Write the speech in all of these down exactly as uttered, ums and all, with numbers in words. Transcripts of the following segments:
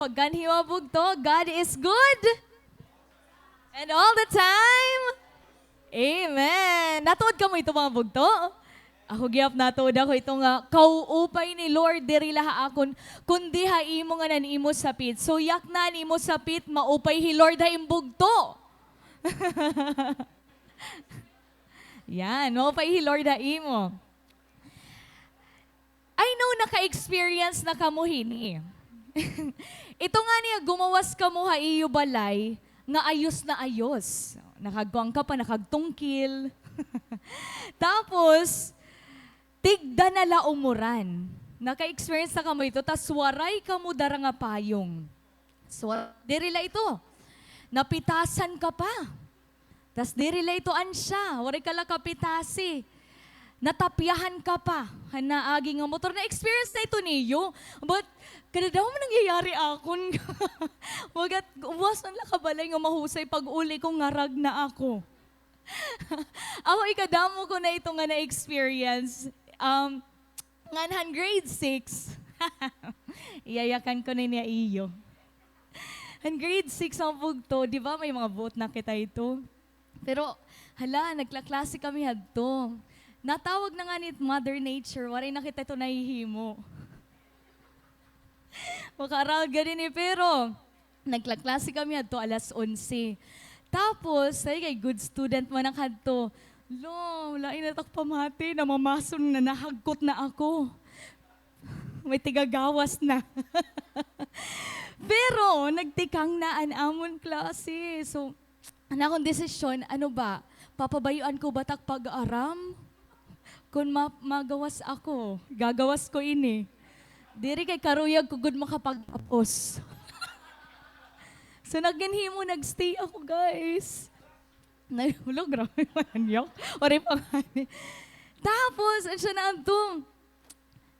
Pagkanhi, mga bugto, God is good. And all the time. Amen. Natuod kamo hito, mga bugto? Ako gihap natuod ako hito nga, kauupay ni Lord diri la ha akon, kundi ha imo nga nan-imo sapit. So, yakna an imo sapit, maupay hi Lord ha im bugto. Yan, maupay hi Lord ha imo. I know naka-experience na kamo hini. Ito ngani nga gumawas kamo ha iyo balay nga ayos na ayos. Nakagkuan ka pa, nakagtungkil. Tapos, tigda na la umuran. Naka-experience na kamo ito, tas waray kamo dara nga payong. So, diri la ito. Napitasan ka pa. Tas diri la ito ansya, waray ka la kapitasi. Natapyahan ka pa han naagi nga motor. Na-experience na ito niyo. But, kadadaw man nangyayari akon. Wagat, uwas man la ka balay nga mahusay, pag-uli ko, ngarag na ako. Ako, ikadamo ko na ito nga na-experience. Um, Ngan han grade six. Iyayakan ko na niya iyo. Han grade six, mga bugto, di ba may mga buot na kita ito? Pero, hala, nagkaklase kami hadto. Natawag na ngani it Mother Nature, waray na kita ito nahihimo. Makaaraw gani ni, pero nagkaklase kami hadto alas onse. Tapos, ay, kay good student man ak hadto. Lo, lain na tak pamati, namamason na, nahagkot na ako. May tigagawas na. Pero, nagtikang na an amon klase. So, an akon desisyon, ano ba? Papabayuan ko ba tak pag-aram? Kon ma-, magawas ako, gagawas ko ini. Diri kay karuyag ko gud makapagtapos. So, nagginhimo, nag-stay ako, guys. Nahulog, grabe man an yok. Waray pa ngani. Tapos, ansya na adto.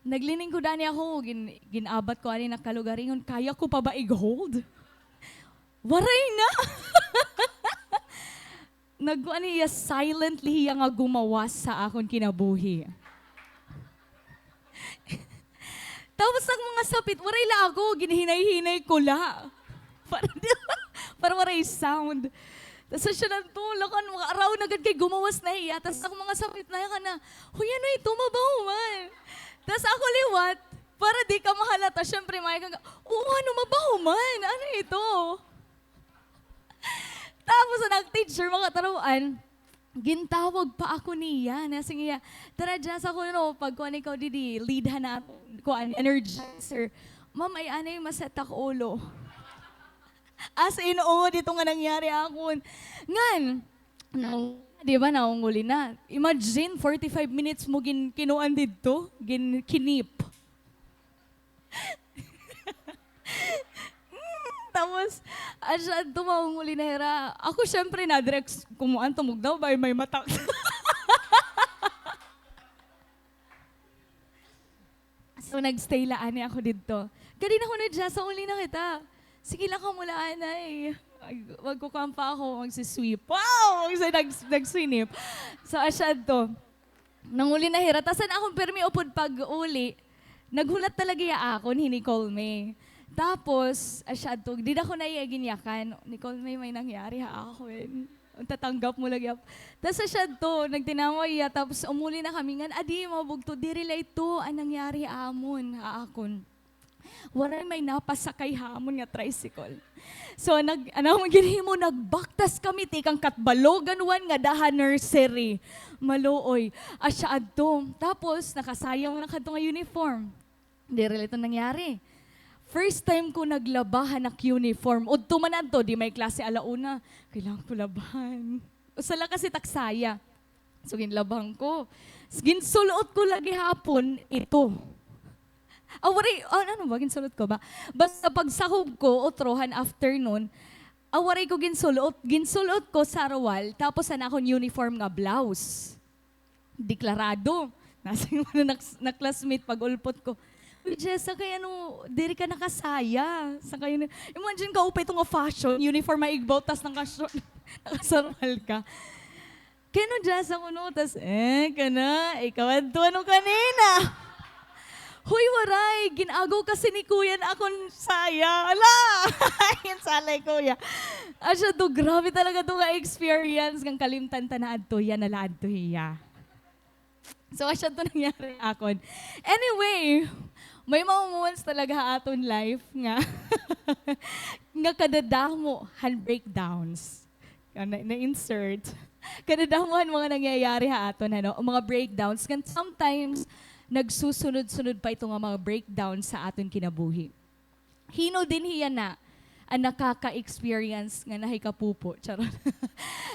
Naglilingkod ani ako, gin-, gin-abat ko ani nakalugaringon, kaya ko pa ba ig-hold? Waray na! Nagkuan hiya, silently hiya nga gumawas sa akon kinabuhi. Tapos an mga sapit, waray la ako, ginhinay-hinay ko la. Para, di ba? Para waray sound. Tas asya na to, lakan, makaaraw na gad kay gumawas na hiya. Tas an mga sapit na hiya kana, "Hoy, ano ito? Mabaho man." Tas ako liwat, para di ka mahalata, syempre, may kang, "Oo, ano, mabaho man. Ano ito?" Tapos an ak teacher, makataraw-an, gintawag pa ako niya. Nasiring hiya, "Tara, Jazz, ako, no, pagkuan ikaw didi, lead ha na, kuan, energizer." "Ma'am, ay anay, masakit ak ulo." As in, oo, dito nga nangyari akon. Ngan, nang, di ba, nangunguli na. Imagine, forty-five minutes mo gin-, kinuan didto, gin-, kinip. Tapos, asya adto, mangunguli na hira. Ako, syempre, na-direct kumuan, tumugnaw, bay, may matak. So, nag-stay la ani ako didto. Kadi na kuno, Jazz, uli na kita. Sige la kamo la anay. Mag-, magkukuan pa ako, magsi-sweep. Wow! Magsi-, nag-, nag-sweep. So, asya adto. Nanguli na hira. Tas an akon pirmi upod pag-uli, naghulat talaga hiya akon hi Nicole May. Tapos, asya adto, dida ko na hiya ginyakan. "Nicole May, may nangyari ha akon. Tatanggap mo la gihap." Tas asya adto, nagtinamay hiya, tapos umuli na kami. Ngan adi, mga bugto, diri la ito an nangyari ha amon, ha akon. Waray may napasakay ha amon nga tricycle. So, nag-, ano, ginhimo, nagbaktas kami tikang Catbalogan one ngada ha nursery. Maluoy. Asya adto. Tapos, nakasayang na kadto nga uniform. Diri la ito nangyari. First time ko naglaba han ak uniform. Udto man adto, di may klase ala una. Kailangan ko labahan. Usa la kasi tak saya. So, ginlabahan ko. S-, ginsul-ot ko la gihapon ito. Ah, waray, ah, ano ba? Ginsul-ot ko ba? Basta pagsahog ko, utro han afternoon, ah, waray ko ginsul-ot. Ginsul-ot ko sarwal, tapos an akon uniform nga blouse. Deklarado. Nasiring man an ak-, na classmate pag-ulpot ko, "Uy, Jessa, kay ano, diri ka nakasaya?" Sa kayo na, imagine ka, upay ito nga fashion, uniform, may igbaw, tas naka-short, nakasarwal ka. Kay ano, Jazz, ako, no? Tas, eh, kana, ikaw adto, ano, kanina? Hoy, waray! Gin-agaw kasi ni Kuya an akon saya. Hala! Gin-salay, Kuya. Asya to, grabe talaga to nga experience. Ngan kalimtan ta na adto, yana la adto hiya. So, asya to nangyari ha akon. Anyway, may mga moments talaga ha aton life nga, nga kadadamo han breakdowns. Ah, na, na-insert. Kadadamo han mga nangyayari ha aton, ano, mga breakdowns. Ngan sometimes, nagsusunod-sunod pa ito nga mga breakdowns sa aton kinabuhi. Hin-o dinhi yana an nakaka-experience nga nahikapupo? Charot.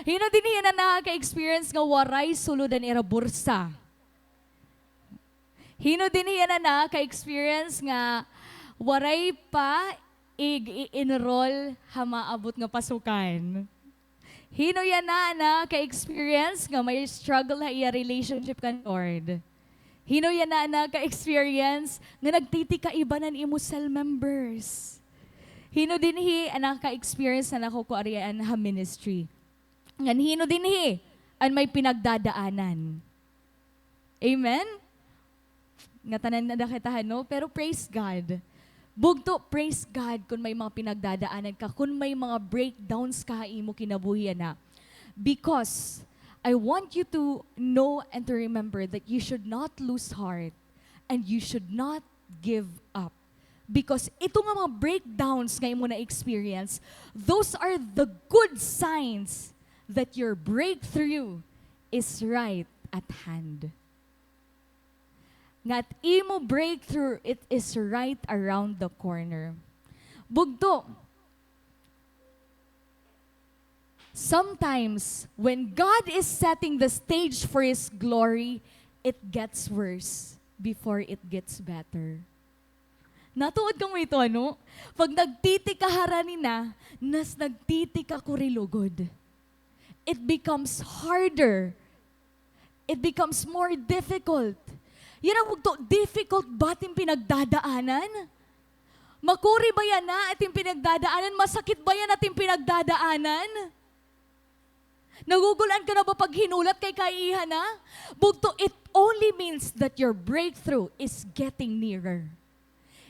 Hin-o dinhi yana an nakaka-experience nga waray sulod an ira bursa? Hin-o dinhi yana an nakaka-experience nga waray pa ig-, i-enroll ha maabot nga pasukan? Hin-o yana an nakaka-experience nga may struggle ha iya relationship kan Lord? Hin-o yana an nakaka-experience nga nagtitikaiban an imo cell members? Hin-o dinhi an nakaka-experience nga nakukuarian ha ministry? Ngan hin-o dinhi an may pinagdadaanan? Amen? Ngatanan na da kita, no? Pero praise God. Bugto, praise God kon may mga pinagdadaanan ka, kon may mga breakdowns ka ha imo kinabuhi yana. Because I want you to know and to remember that you should not lose heart and you should not give up. Because ito nga mga breakdowns nga imo na-experience, those are the good signs that your breakthrough is right at hand. Nga it imo breakthrough, it is right around the corner. Bugto, sometimes, when God is setting the stage for His glory, it gets worse before it gets better. Natuod kamo ito, ano? Pag nagtitikahara ni na, nas nagtitikakuri lugod. It becomes harder. It becomes more difficult. Yana bugto, difficult ba it im pinagdadaanan? Makuri ba yana it im pinagdadaanan? Masakit ba yana it im pinagdadaanan? Nagugul-an ka na ba paghinulat kay kaiiha na? Bugto, it only means that your breakthrough is getting nearer.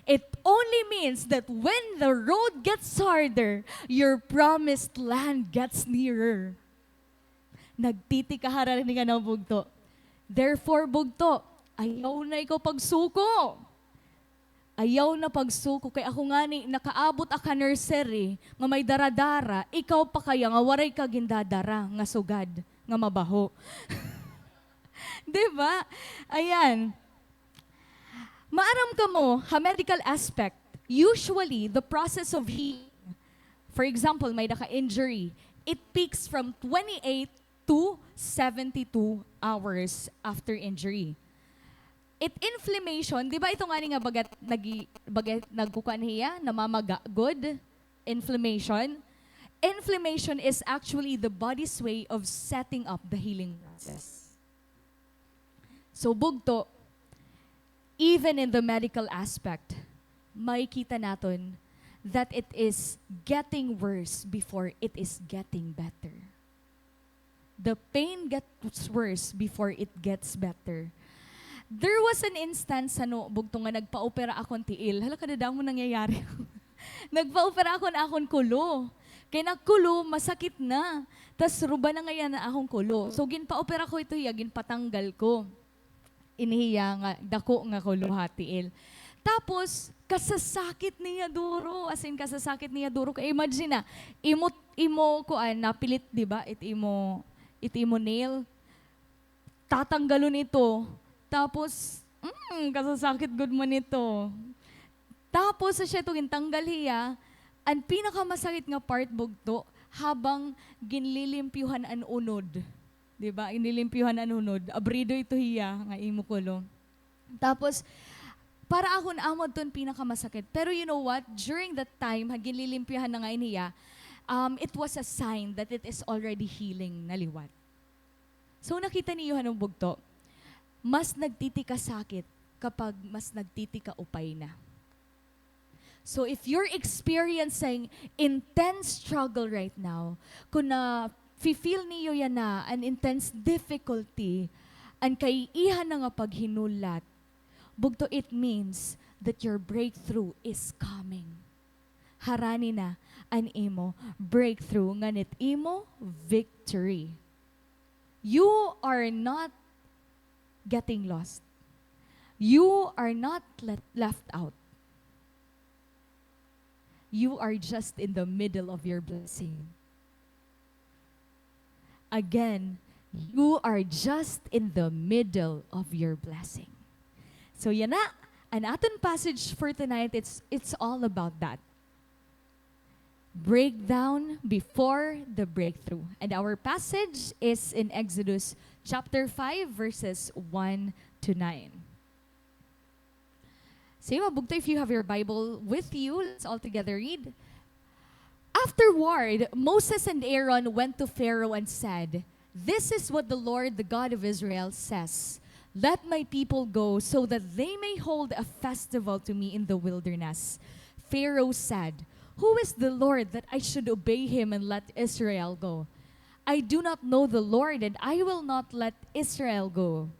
It only means that when the road gets harder, your promised land gets nearer. Nagtitikahara ni nga na bugto. Therefore, bugto, ayaw na ikaw pagsuko. Ayaw na pagsuko. Kay ako ngani, nakaabot ak ha nursery nga may dara-dara, ikaw pa kaya nga waray ka gindadara nga sugad, nga mabaho. Di ba? Ayan. Maaram kamo, ha medical aspect, usually, the process of healing, for example, may naka-injury, it peaks from twenty-eight to seventy-two hours after injury. It inflammation, di ba ito ngani nga bagat nagi-, bagat nagkukuan hiya, namamaga gud, inflammation? Inflammation is actually the body's way of setting up the healing process. So, bugto, even in the medical aspect, makikita naton that it is getting worse before it is getting better. The pain gets worse before it gets better. There was an instance, ano, bugto, nga nagpa-opera akon tiil. Hala, kadadamo nangyayari. Nagpa-opera ako han akon kulo. Kay nagkulo, masakit na. Tas ruba na ngay-an an akon kulo. So, ginpa-opera ko ito hiya, ginpatanggal ko ini hiya nga dako nga kulo ha tiil. Tapos, kasasakit niya duro. As in, kasasakit niya duro. Kay imagine na, imo, imo, kuan, napilit, di ba? It imo, it imo nail. Tatanggalon ito. Tapos, mm, kasasakit gud man ito. Tapos, asya ito, gintanggal hiya, an pinakamasakit nga part, bugto, habang ginlilimpyuhan an unod. Di ba? Ginlilimpyuhan an unod. Abrido ito hiya, nga imo kulo. Tapos, para akon, amo adto an pinakamasakit. Pero you know what? During that time, ha, ginlilimpyuhan na ngay-an hiya, um, it was a sign that it is already healing na liwat. So, nakita niyo, ano, bugto? Mas nagtitikasakit kapag mas nagtitikaupay na. So, if you're experiencing intense struggle right now, kon nafi-feel niyo yana an intense difficulty, an kaiihan na nga paghinulat, Bugto, it means that your breakthrough is coming. Harani na an imo breakthrough ngan it imo victory. You are not getting lost. You are not le-, left out. You are just in the middle of your blessing. Again, you are just in the middle of your blessing. So yana, an aton passage for tonight, it's, it's all about that. Breakdown before the breakthrough. And our passage is in Exodus chapter five, verses one to nine. Sige, mga bugto, if you have your Bible with you, let's all together read. Afterward, Moses and Aaron went to Pharaoh and said, "This is what the Lord, the God of Israel, says: 'Let my people go so that they may hold a festival to me in the wilderness.' Pharaoh said, 'Who is the Lord that I should obey him and let Israel go? I do not know the Lord, and I will not let Israel go.'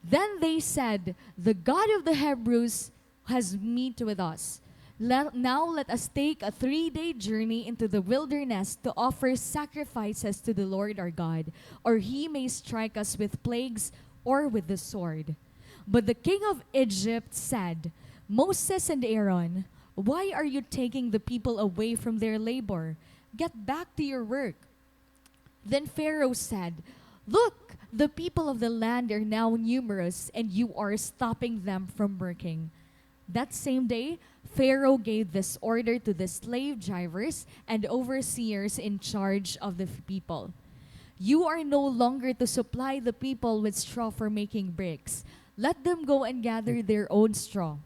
Then they said, 'The God of the Hebrews has met with us. Let, now let us take a three-day journey into the wilderness to offer sacrifices to the Lord our God, or he may strike us with plagues or with the sword.' But the king of Egypt said, 'Moses and Aaron, why are you taking the people away from their labor? Get back to your work.' Then Pharaoh said, 'Look, the people of the land are now numerous, and you are stopping them from working.' That same day, Pharaoh gave this order to the slave drivers and overseers in charge of the people, 'You are no longer to supply the people with straw for making bricks. Let them go and gather their own straw,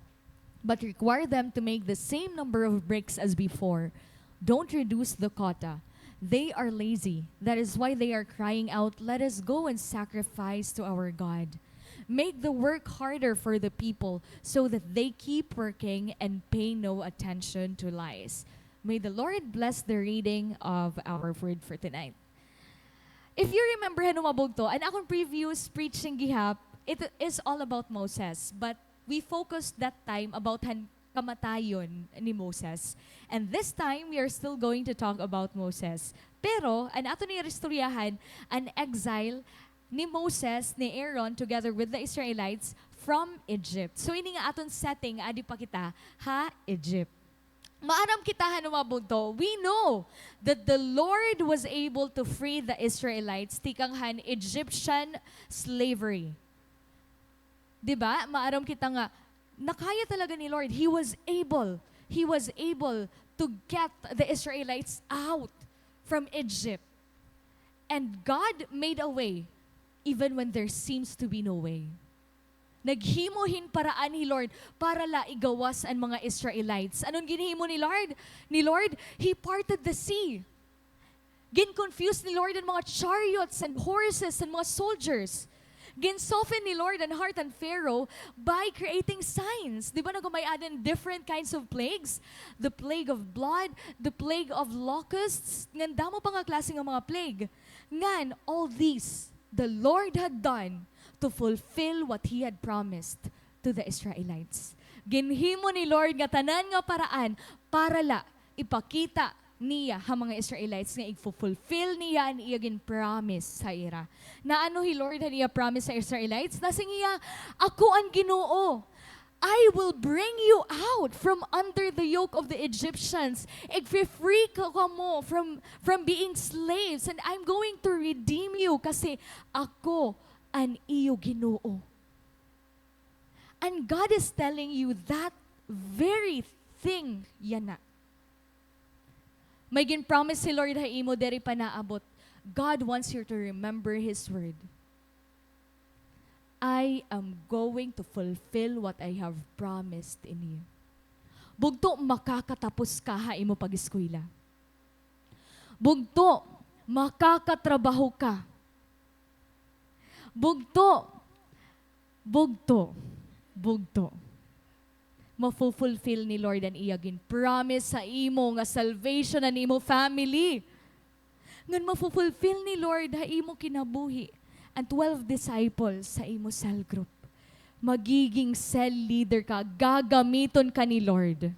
but require them to make the same number of bricks as before. Don't reduce the quota. They are lazy. That is why they are crying out, 'Let us go and sacrifice to our God.' Make the work harder for the people so that they keep working and pay no attention to lies." May the Lord bless the reading of our word for tonight. If you remember, han, mga bugto, an akon previous preaching gihap, it is all about Moses, but we focused that time about han kamatayon ni Moses. And this time, we are still going to talk about Moses. Pero, an aton nga iristoryahan, an exile ni Moses, ni Aaron, together with the Israelites from Egypt. So, ini nga aton setting, adi pa kita ha Egypt. Maaram kita han, mga bugto, we know that the Lord was able to free the Israelites tikang han Egyptian slavery. Di ba? Maaram kita nga nakaya talaga ni Lord. He was able. He was able to get the Israelites out from Egypt. And God made a way even when there seems to be no way. Naghimo hin paraan hi Lord para la igawas an mga Israelites. Ano an ginhimo ni Lord? Ni Lord, He parted the sea. Gin-confuse ni Lord an mga chariots and horses and mga soldiers. Gin-soften ni Lord an heart han Pharaoh by creating signs. Di ba, nagumay-ada hin different kinds of plagues? The plague of blood, the plague of locusts, ngan damo pa nga klase nga mga plague. Ngan, all these the Lord had done to fulfill what He had promised to the Israelites. Ginhimo ni Lord nga tanan nga paraan para la ipakita niya ha mga Israelites nga igfu-fulfill niya an iya gin-promise ha ira. Naano hi Lord han iya promise ha Israelites? Nasiring hiya, "Ako an Ginoo. I will bring you out from under the yoke of the Egyptians. Igfi-free ko kamo from, from being slaves, and I'm going to redeem you kasi ako an iyo Ginoo." And God is telling you that very thing yana. May gin-promise si Lord ha imo diri pa naabot. God wants you to remember His word. "I am going to fulfill what I have promised in you." Bugto, makakatapos ka ha imo pag-eskwela. Bugto, makakatrabaho ka. Bugto, bugto, bugto. Mafufulfill ni Lord an iya gin-promise sa imo nga salvation an imo family. Ngan mafufulfill ni Lord ha imo kinabuhi an twelve disciples sa imo cell group. magiging cell leader ka, gagamiton ka ni Lord,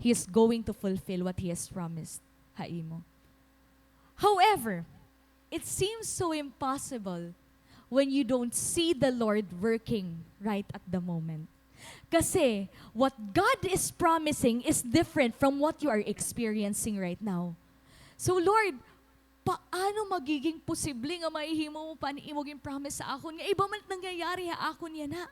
He is going to fulfill what He has promised ha imo. However, it seems so impossible when you don't see the Lord working right at the moment. Kasi, what God is promising is different from what you are experiencing right now. So, Lord, paano magiging posible nga mahihimo mo pa an imo gin-promise sa akon nga iba man it nangyayari ha akon yana?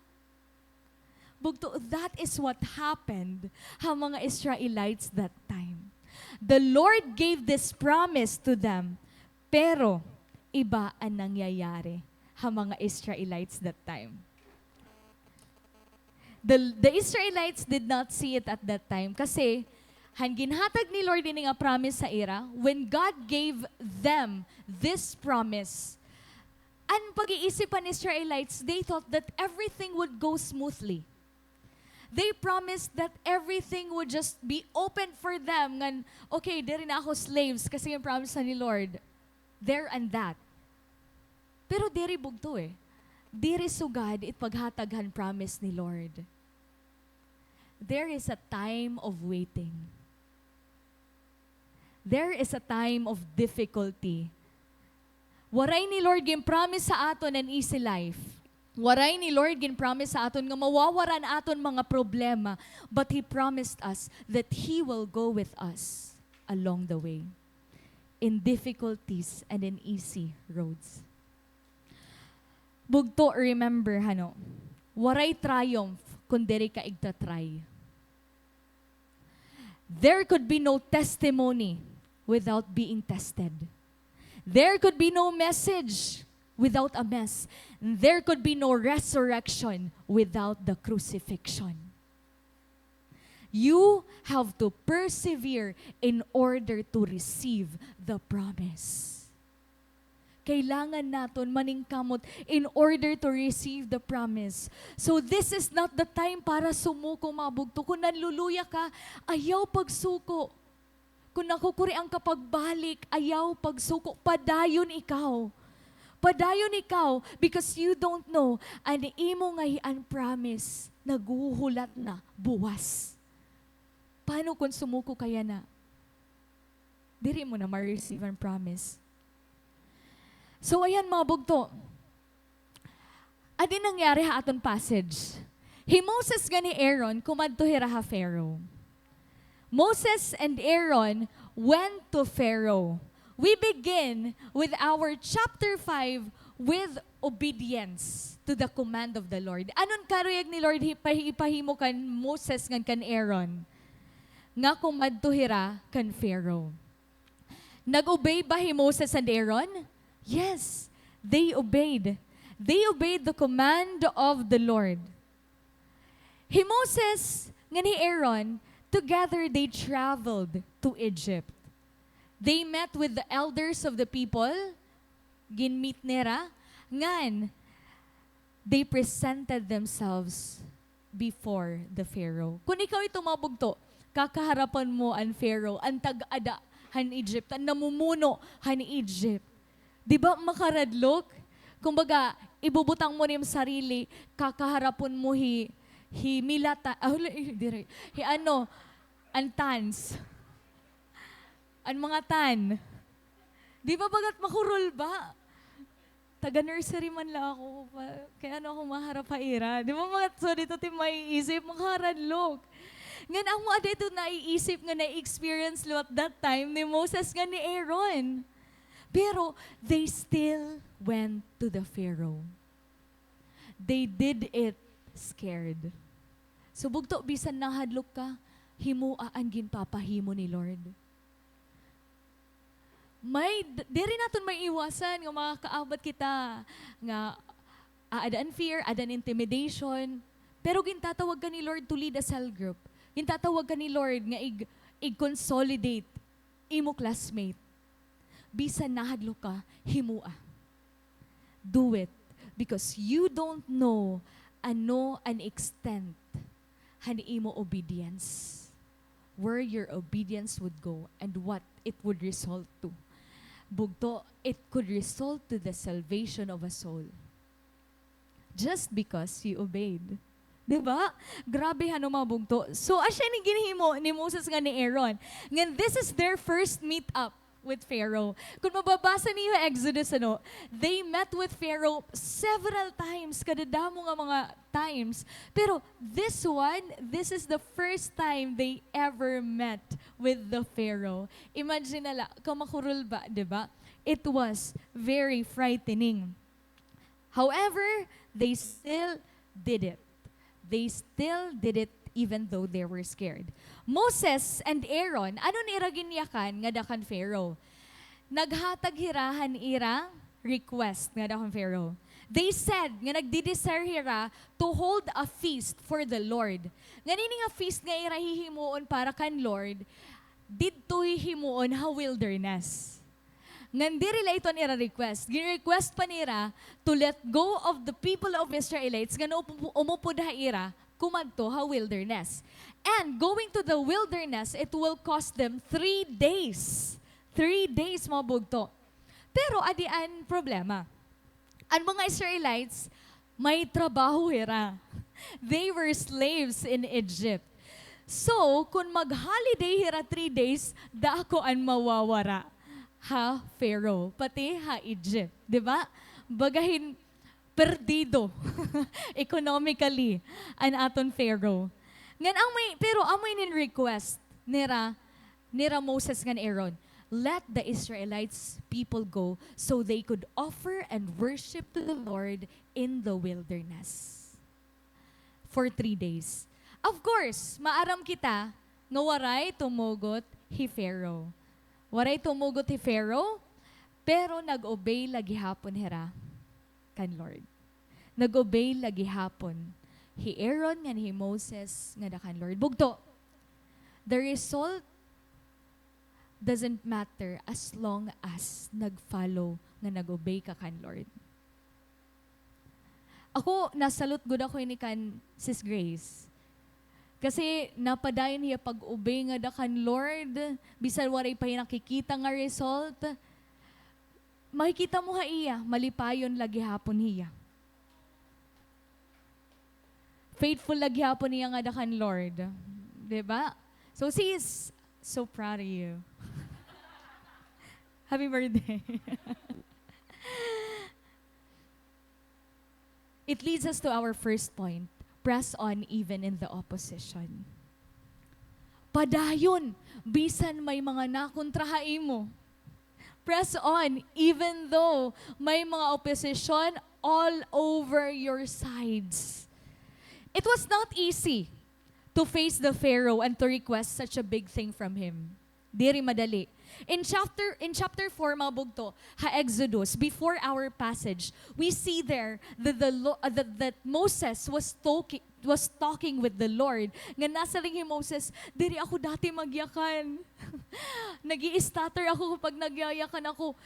Bugto, that is what happened ha mga Israelites that time. The Lord gave this promise to them, pero iba an nangyayari ha mga Israelites that time. The, the Israelites did not see it at that time kasi han ginhatag ni Lord ini nga promise sa ira, when God gave them this promise, an pag-iisip han Israelites, they thought that everything would go smoothly. They promised that everything would just be open for them. Ngan, okay, diri na ako slaves kasi an promise na ni Lord. There and that. Pero diri bugto eh. Diri sugad it paghatag han promise ni Lord. There is a time of waiting. There is a time of difficulty. Waray ni Lord gin-promise sa aton an easy life. Waray ni Lord gin-promise sa aton nga mawawara an aton mga problema, but He promised us that He will go with us along the way in difficulties and in easy roads. Bugto, remember, hano, waray triumph kun diri ka igta-try. There could be no testimony without being tested. There could be no message without a mess. There could be no resurrection without the crucifixion. You have to persevere in order to receive the promise. Kailangan naton maningkamot in order to receive the promise. So this is not the time para sumuko, mga bugto. Kun nanluluya ka, ayaw pagsuko. Kun nakukurian ka pagbalik, ayaw pagsuko. Padayon ikaw. Padayon ikaw because you don't know an imo nga hi-, an promise naghuhulat na buwas. Paano kun sumuko ka yana? Diri mo na ma-receive an promise. So, ayan, mga bugto. Adi nangyari ha aton passage. Hi Moses ngan hi Aaron kumadto hira ha Pharaoh. Moses and Aaron went to Pharaoh. We begin with our chapter five with obedience to the command of the Lord. Ano an karuyag ni Lord hi-, pahi-, ipahimo kan Moses ngan kan Aaron? Nga kumadto hira kan Pharaoh. Nag-obey ba hi Moses and Aaron? Yes, they obeyed. They obeyed the command of the Lord. Hi Moses ngan hi Aaron, together they traveled to Egypt. They met with the elders of the people, ginmeet nira, ngan they presented themselves before the Pharaoh. Kun ikaw ito, mga bugto, kakaharapan mo an Pharaoh, an tag-ada han Egypt, an namumuno han Egypt. Di ba makaradlok? Kumbaga, ibubutang mo na im sarili, kakaharapon mo hi, hi Milata, ah, wala, eh, diri. Hi ano, an Tans. An mga Tan. Di ba bagat makurol ba? Taga-nursery man la ako, pa, kay ano ako maharap ha ira? Di ba mga, so dito ti maiisip, makaradlok. Ngan amo ada ito naiisip nga na-experience liwat that time ni Moses ngan ni Aaron. Pero they still went to the Pharaoh. They did it scared. So, bugto, bisan nahadlok ka, himoa an ginpapahimo ni Lord. May, d-, diri naton maiiwasan nga makakaabat kita nga, ah, aada an fear, aada an intimidation. Pero gintatawag ka ni Lord to lead a cell group. Gintatawag ka ni Lord nga ig-, ig-consolidate imo classmate. Bisan nahadlok ka, himoa. Do it, because you don't know ano an extent han imo obedience, where your obedience would go, and what it would result to. Bugto, it could result to the salvation of a soul. just because you obeyed. Di ba? Grabe, hano, mga bugto. So, asya ini ginhimo ni Moses ngan ni Aaron. Ngan, this is their first meet up with Pharaoh. Kung mababasa niyo Exodus, ano, they met with Pharaoh several times, kadadamo nga mga times. Pero this one, this is the first time they ever met with the Pharaoh. Imagine na la, kamakurol ba, di ba? It was very frightening. However, they still did it. They still did it even though they were scared. Moses and Aaron, ano an ira ginyakan ngada kan Pharaoh? Naghatag hira han ira request ngada kan Pharaoh. They said nga nagde-desire hira to hold a feast for the Lord. Ngan ini nga feast nga ira hihimuon para kan Lord, didto hihimuon ha wilderness. Ngan diri la ito an ira request. Gin-request pa nira to let go of the people of Israelites ngan upu-, umupod ha ira, kumadto ha wilderness. And going to the wilderness, it will cost them three days. Three days, mga bugto. Pero adi an problema. An mga Israelites, may trabaho hira. They were slaves in Egypt. So, kon mag-holiday hira three days, dako an mawawara ha Pharaoh, pati ha Egypt, di ba? Baga hin perdido economically an aton Pharaoh. Ngan amo ini, pero amo ini an request nira nira Moses ngan Aaron, "Let the Israelites people go so they could offer and worship to the Lord in the wilderness for three days." Of course, maaram kita nga waray tumugot hi Pharaoh. Waray tumugot hi Pharaoh, pero nag-obey la gihapon hira kan Lord. Nag-obey la gihapon hi Aaron ngan hi Moses ngada kan Lord. Bugto, the result doesn't matter as long as nag-follow ngan nag-obey ka kan Lord. Ako, nasalot gud ako ini kan Sis Grace. Kasi napadayon hiya pag-obey ngada kan Lord, bisan waray pa hiya nakikita nga result. Makikita mo ha iya, malipayon la gihapon hiya. Faithful la gihapon hiya ngada kan Lord. Di ba? So, she is so proud of you. Happy birthday. It leads us to our first point, press on even in the opposition. Padayon, bisan may mga nakontra ha imo. Press on, even though may mga opposition all over your sides. It was not easy to face the Pharaoh and to request such a big thing from him. Diri madali. In chapter, in chapter four, mga bugto, ha Exodus, before our passage, we see there that the Lo-, uh, that, that Moses was talking, was talking with the Lord. Nga nasiring hi Moses, "Diri ako dati magyakan. Nag-i-stutter ako kapag nagyayakan ako.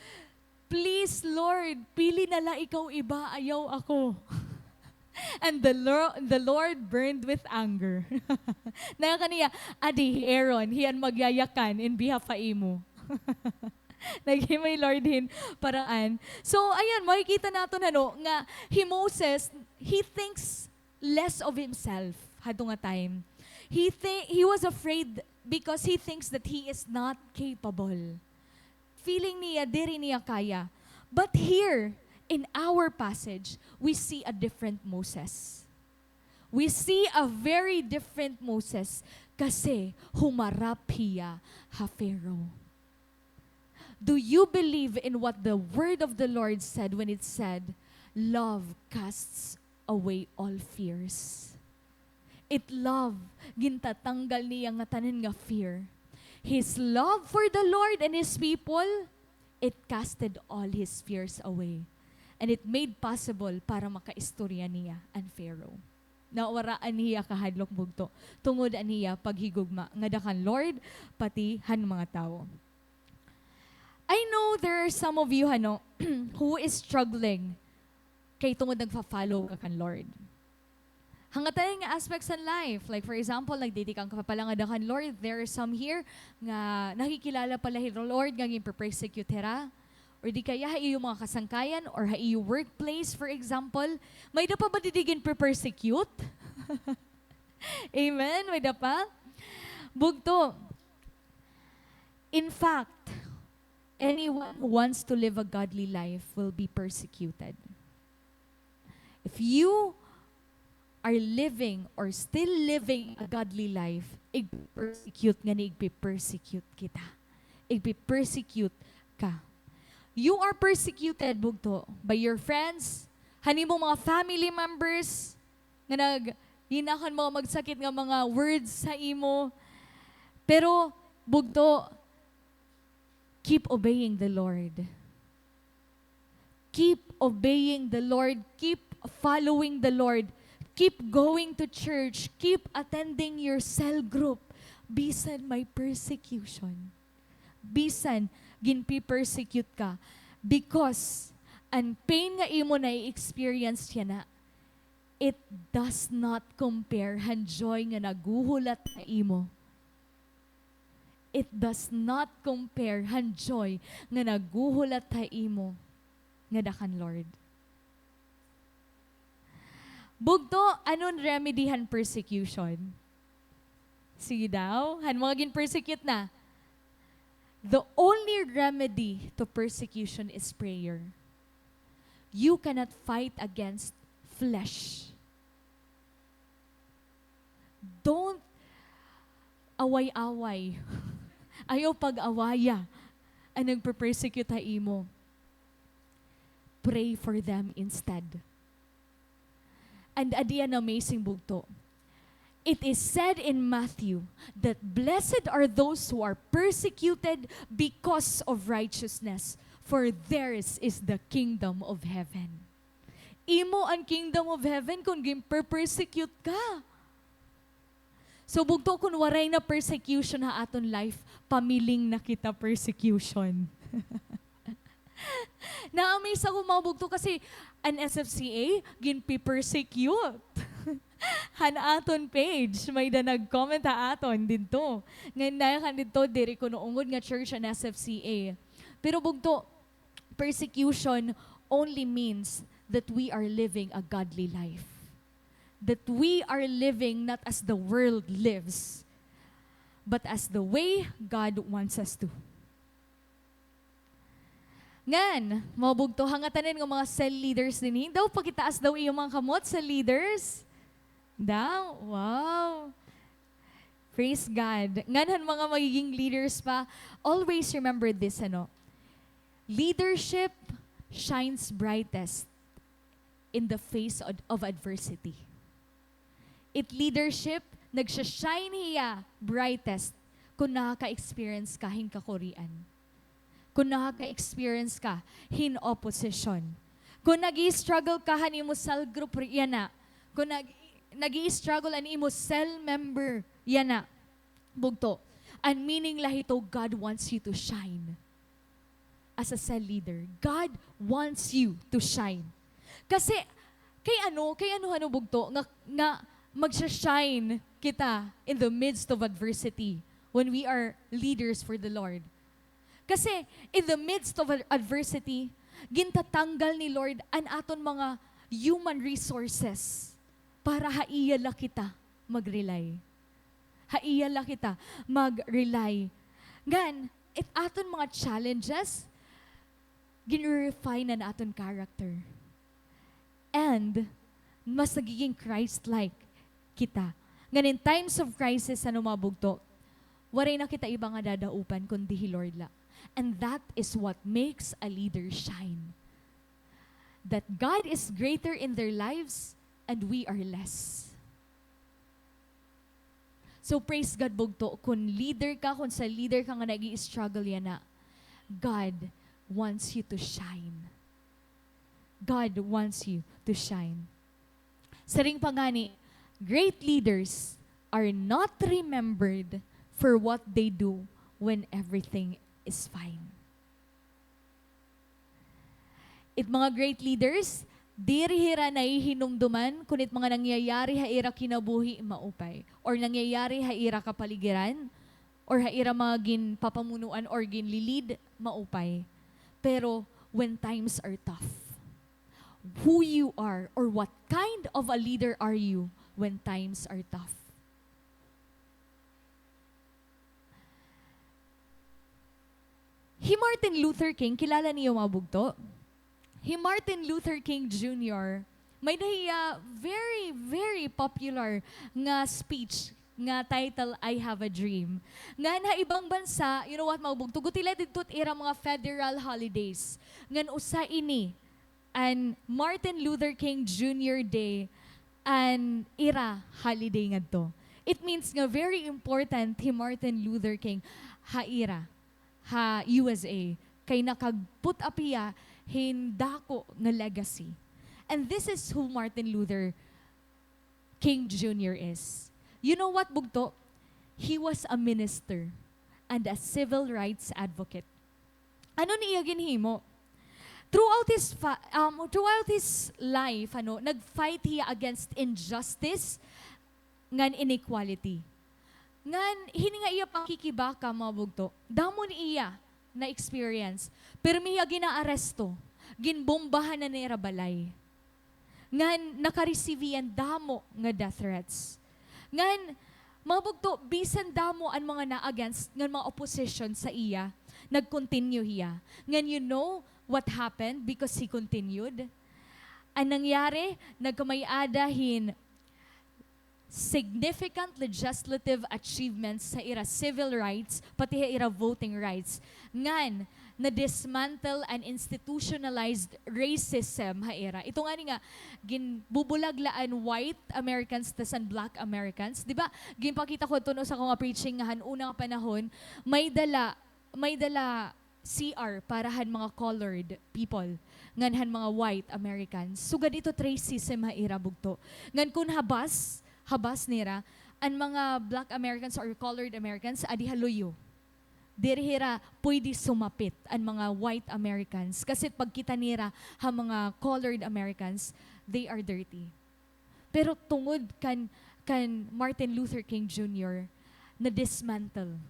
Please, Lord, pili na la ikaw iba, ayaw ako." And the Lor-, the Lord burned with anger. Nangakaniya, "Adi, hi Aaron, hiya an magyayakan in behalf ha imo." Naghimo hi Lord hin paraan. So, ayan, makikita naton, ano, nga hi Moses, he thinks less of himself hadto nga time. He thi-, he was afraid because he thinks that he is not capable. Feeling niya, diri niya kaya. But here, in our passage, we see a different Moses. We see a very different Moses kasi humarap hiya ha Pharaoh. Do you believe in what the word of the Lord said when it said, "Love casts away all fears"? It love, gintatanggal niya ngatanan nga fear. His love for the Lord and His people, it casted all his fears away. And it made possible para makaistorya niya an Pharaoh. Nawaraan hiya kahadlok bugto, tungod an iya paghigugma ngada kan Lord, pati han mga tawo. I know there are some of you, ano, who is struggling kay tungod nagfa-follow ka kan Lord. Ha ngatanan nga aspects han life, like for example, nagtitikang ka pa pala ngada kan Lord, there are some here nga nakikilala pa la hi Lord nga ginpe-persecute hira, or di kaya ha iyo mga kasangkayan, or ha iyo workplace, for example, may-ada pa ba didi ginpe-persecute? Amen? May-ada pa? Bugto. In fact, anyone who wants to live a godly life will be persecuted. If you are living or still living a godly life, igpe-persecute ngani, igpe-persecute kita. Igpe-persecute ka. You are persecuted, bugto, by your friends, han imo mga family members, nga nag-, yana han mga magsakit nga mga words ha imo. Pero, bugto, keep obeying the Lord. Keep obeying the Lord. Keep following the Lord. Keep going to church. Keep attending your cell group. Bisan may persecution. Bisan ginpe-persecute ka. Because an pain nga imo na-experience yana, it does not compare han joy nga naghuhulat ha imo. It does not compare han joy nga naghuhulat ha imo ngada kan Lord. Bugto, ano an remedy han persecution? Sige daw, han mga gin-persecute na. The only remedy to persecution is prayer. You cannot fight against flesh. Don't away-away. Ayaw pag-awaya an nagpe-persecute ha imo. Pray for them instead. And adi an amazing, bugto. It is said in Matthew that, "Blessed are those who are persecuted because of righteousness, for theirs is the kingdom of heaven." Imo an kingdom of heaven kon gin-perpersecute ka. So, bugto, kon waray na persecution ha aton life, pamiling na kita persecution. Na-amaze ako, mga bugto, kasi an S F C A, ginpe-persecute. Han aton page, may-ada nag-comment ha aton didto. Ngan nayakan didto, diri kuno ungod nga church an S F C A. Pero, bugto, persecution only means that we are living a godly life. That we are living not as the world lives, but as the way God wants us to. Ngan, mga bugto, ha ngatanan nga mga cell leaders dinhi, daw pakitaas daw iyo mga kamot, cell leaders. Daw, wow. Praise God. Ngan han mga magiging leaders pa, always remember this, ano, leadership shines brightest in the face of, of adversity. It leadership, nagsa-shine hiya brightest kon nakaka-experience ka hin kakurian. Kon nakaka-experience ka hin opposition. Kon nag-i-struggle ka han imo cell group yana. Kon nag-, nag-i-struggle an imo cell member yana. Bugto, an meaning la hito, God wants you to shine. As a cell leader, God wants you to shine. Kasi, kay ano, kay ano, ano, bugto, nga, nga magsa-shine kita in the midst of adversity when we are leaders for the Lord? Kasi, in the midst of ad-, adversity, gintatanggal ni Lord an aton mga human resources para ha iya la kita mag-rely. Ha iya la kita mag-rely. Ngan, it aton mga challenges, ginre-refine an aton character. And, mas nagiging Christ-like kita. Ngan in times of crisis, ano, mga bugto, waray na kita iba nga dadaupan kundi hi Lord la. And that is what makes a leader shine. That God is greater in their lives and we are less. So, praise God, bugto, kon leader ka, kon cell leader ka nga nag-i-struggle yana, God wants you to shine. God wants you to shine. Siring pa ngani, great leaders are not remembered for what they do when everything is fine. It mga great leaders, diri hira nahihinumduman kon it mga nangyayari ha ira kinabuhi maupay, or nangyayari ha ira kapaligiran, or ha ira mga ginpapamunuan or ginli-lead maupay. Pero when times are tough? Who you are or what kind of a leader are you when times are tough? Hi Martin Luther King, kilala niyo, mga bugto? Hi Martin Luther King Junior, may-ada hiya very, very popular nga speech nga title, I Have a Dream. Ngan ha ibang bansa, you know what, mga bugto, gutila didto it ira mga federal holidays. Ngan usa ini an Martin Luther King Junior Day an ira holiday ngadto. It means nga very important hi Martin Luther King ha ira, ha U S A, kay nakag-put up hiya hin dako nga legacy. And this is who Martin Luther King Junior is. You know what, bugto? He was a minister and a civil rights advocate. Ano an iya ginhimo? Throughout his fa-, um, throughout his life, ano, nag-fight hiya against injustice ngan inequality. Ngan hini nga iya pakikibaka, mga bugto, damo an iya na-experience. Pirmi hiya ginaaresto, ginbombahan an ira balay. Ngan naka-receive hiya hin damo nga death threats. Ngan, mga bugto, bisan damo an mga na-against ngan mga opposition sa iya, nag-continue hiya. Ngan you know what happened because he continued? An nangyari, nagkamay-ada hin significant legislative achievements sa ira civil rights, pati ha ira voting rights. Ngan, na-dismantle an institutionalized racism ha ira. Ito ngani nga, ginbubulag la an white Americans tas an black Americans. Di ba? Ginpakita ko adto ha usa ko nga preaching nga han una nga panahon, may-ada la, may-ada la C R para han mga colored people, ngan han mga white Americans. Sugad ito it racism ha ira, bugto. Ngan kun ha bus, ha bus nira, an mga black Americans or colored Americans, adi ha luyo. Diri hira pwede sumapit an mga white Americans. Kasi pagkita nira ha mga colored Americans, they are dirty. Pero tungod kan, kan Martin Luther King Junior, na-dismantle.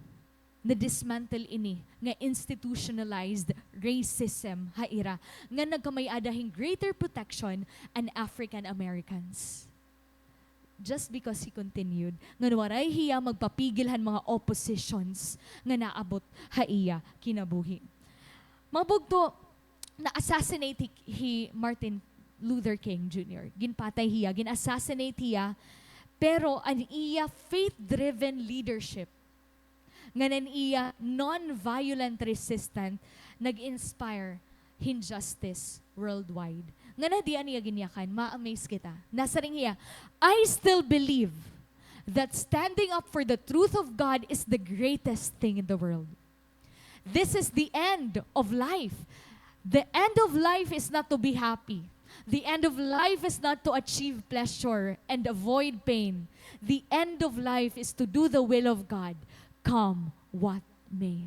Na-dismantle ini nga institutionalized racism ha ira, nga nagkamay-ada hin greater protection an African Americans. Just because he continued, ngan waray hiya magpapigil han mga oppositions nga naabot ha iya kinabuhi. Mga bugto, na-assassinate hi, hi Martin Luther King Junior. Ginpatay hiya, gin-assassinate hiya, pero an iya faith-driven leadership, ngan an iya non-violent resistance, nag-inspire hin justice worldwide. Ngan ha diin niya ginyakan, ma-amaze kita. Nasiring hiya, "I still believe that standing up for the truth of God is the greatest thing in the world. This is the end of life. The end of life is not to be happy. The end of life is not to achieve pleasure and avoid pain. The end of life is to do the will of God, come what may."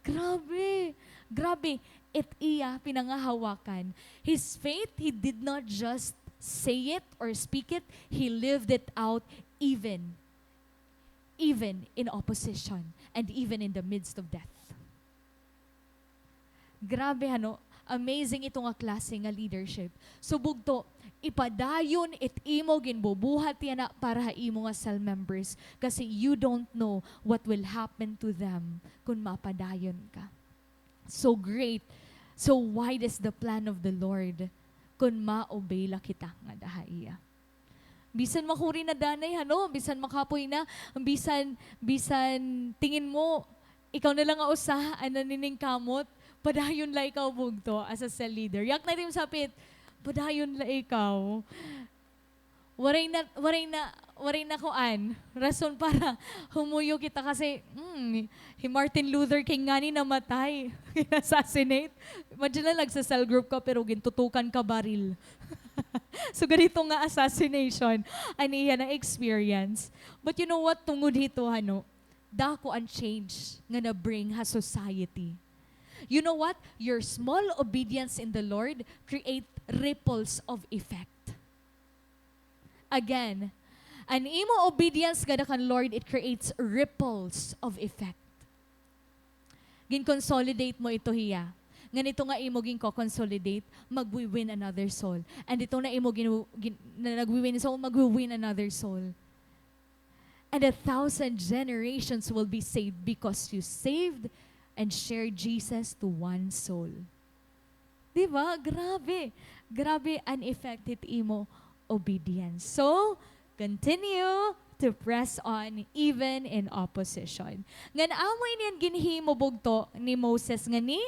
Grabe. Grabe. It iya pinangahawakan. His faith, he did not just say it or speak it, he lived it out even, even in opposition and even in the midst of death. Grabe, ano? Amazing ito nga klase nga leadership. So, bugto, ipadayon it imo ginbubuhat yana para ha imo nga cell members, kasi you don't know what will happen to them kon mapadayon ka. So great, so wide is the plan of the Lord kon ma-obey la kita ngada ha iya. Bisan makuri na danay, hano, bisan makapoy na, bisan, bisan tingin mo, ikaw na lang nga usa an naniningkamot, padayon la ikaw, bugto, as a cell leader. Yakap it imo sapit, padayon la ikaw. Waray na, waray na, waray na kuan, rason para humuyo kita kasi, hmm, hi Martin Luther King ngani namatay, assassinate. Imagine na, nagsa-cell group ka pero gintutukan ka baril. So, ganito nga assassination an iya na-experience. But you know what? Tungod hito, ano, dako an change nga na-bring ha society. You know what? Your small obedience in the Lord create ripples of effect. Again, an imo obedience ngada kan Lord, it creates ripples of effect. Gin-consolidate mo ito hiya. ngan ito nga imo ginko-consolidate, magwi-win another soul. And ito na imo ginu-, gin-, na nagwi-win soul, magwi-win another soul. And a thousand generations will be saved because you saved and shared Jesus to one soul. Di ba? Grabe. Grabe an effect hit imo obedience. So, continue to press on even in opposition. Ngan amo ini an ginhimo bugto ni Moses ngan ni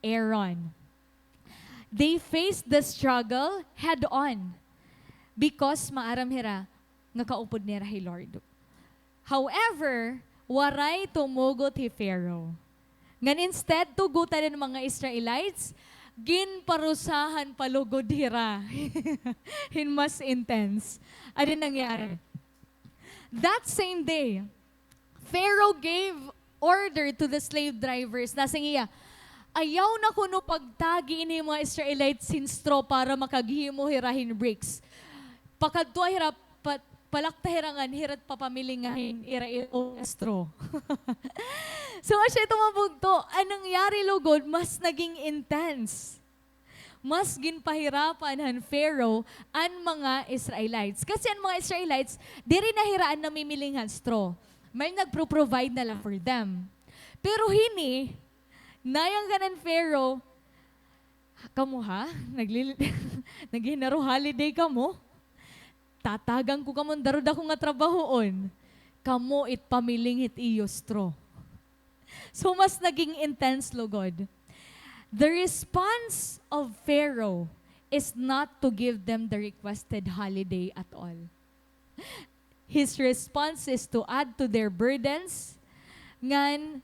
Aaron. They faced the struggle head on because maaram hira nga kaupod nira hi Lord. However, waray tumugot hi Pharaoh. Ngan instead tugutan an mga Israelites, ginparusahan pa lugod hira hin mas intense. Ano nangyari? That same day, Pharaoh gave order to the slave drivers. Nasiring hiya, "Ayaw na kuno pagtagi ini mga Israelites hin straw para makaghimo hira hin bricks. Pakadtoa hira, pa-, palakta hira ngan hira papamiling hin ira imo straw." So, asya ito mga bugto, an nangyari lugod, mas naging intense. Mas ginpahirapan han Pharaoh an mga Israelites. Kasi an mga Israelites, diri na hira an namimiling han straw. May nagpro-provide na la for them. Pero hini, nayang kan Pharaoh, "Kamo ha? Naglil-, naghihinaro holiday kamo? Tatagan ko kamo hin darudako nga trabahoon. Kamo it pamiling hit iyo straw." So, mas naging intense lugod. The response of Pharaoh is not to give them the requested holiday at all. His response is to add to their burdens. Ngan,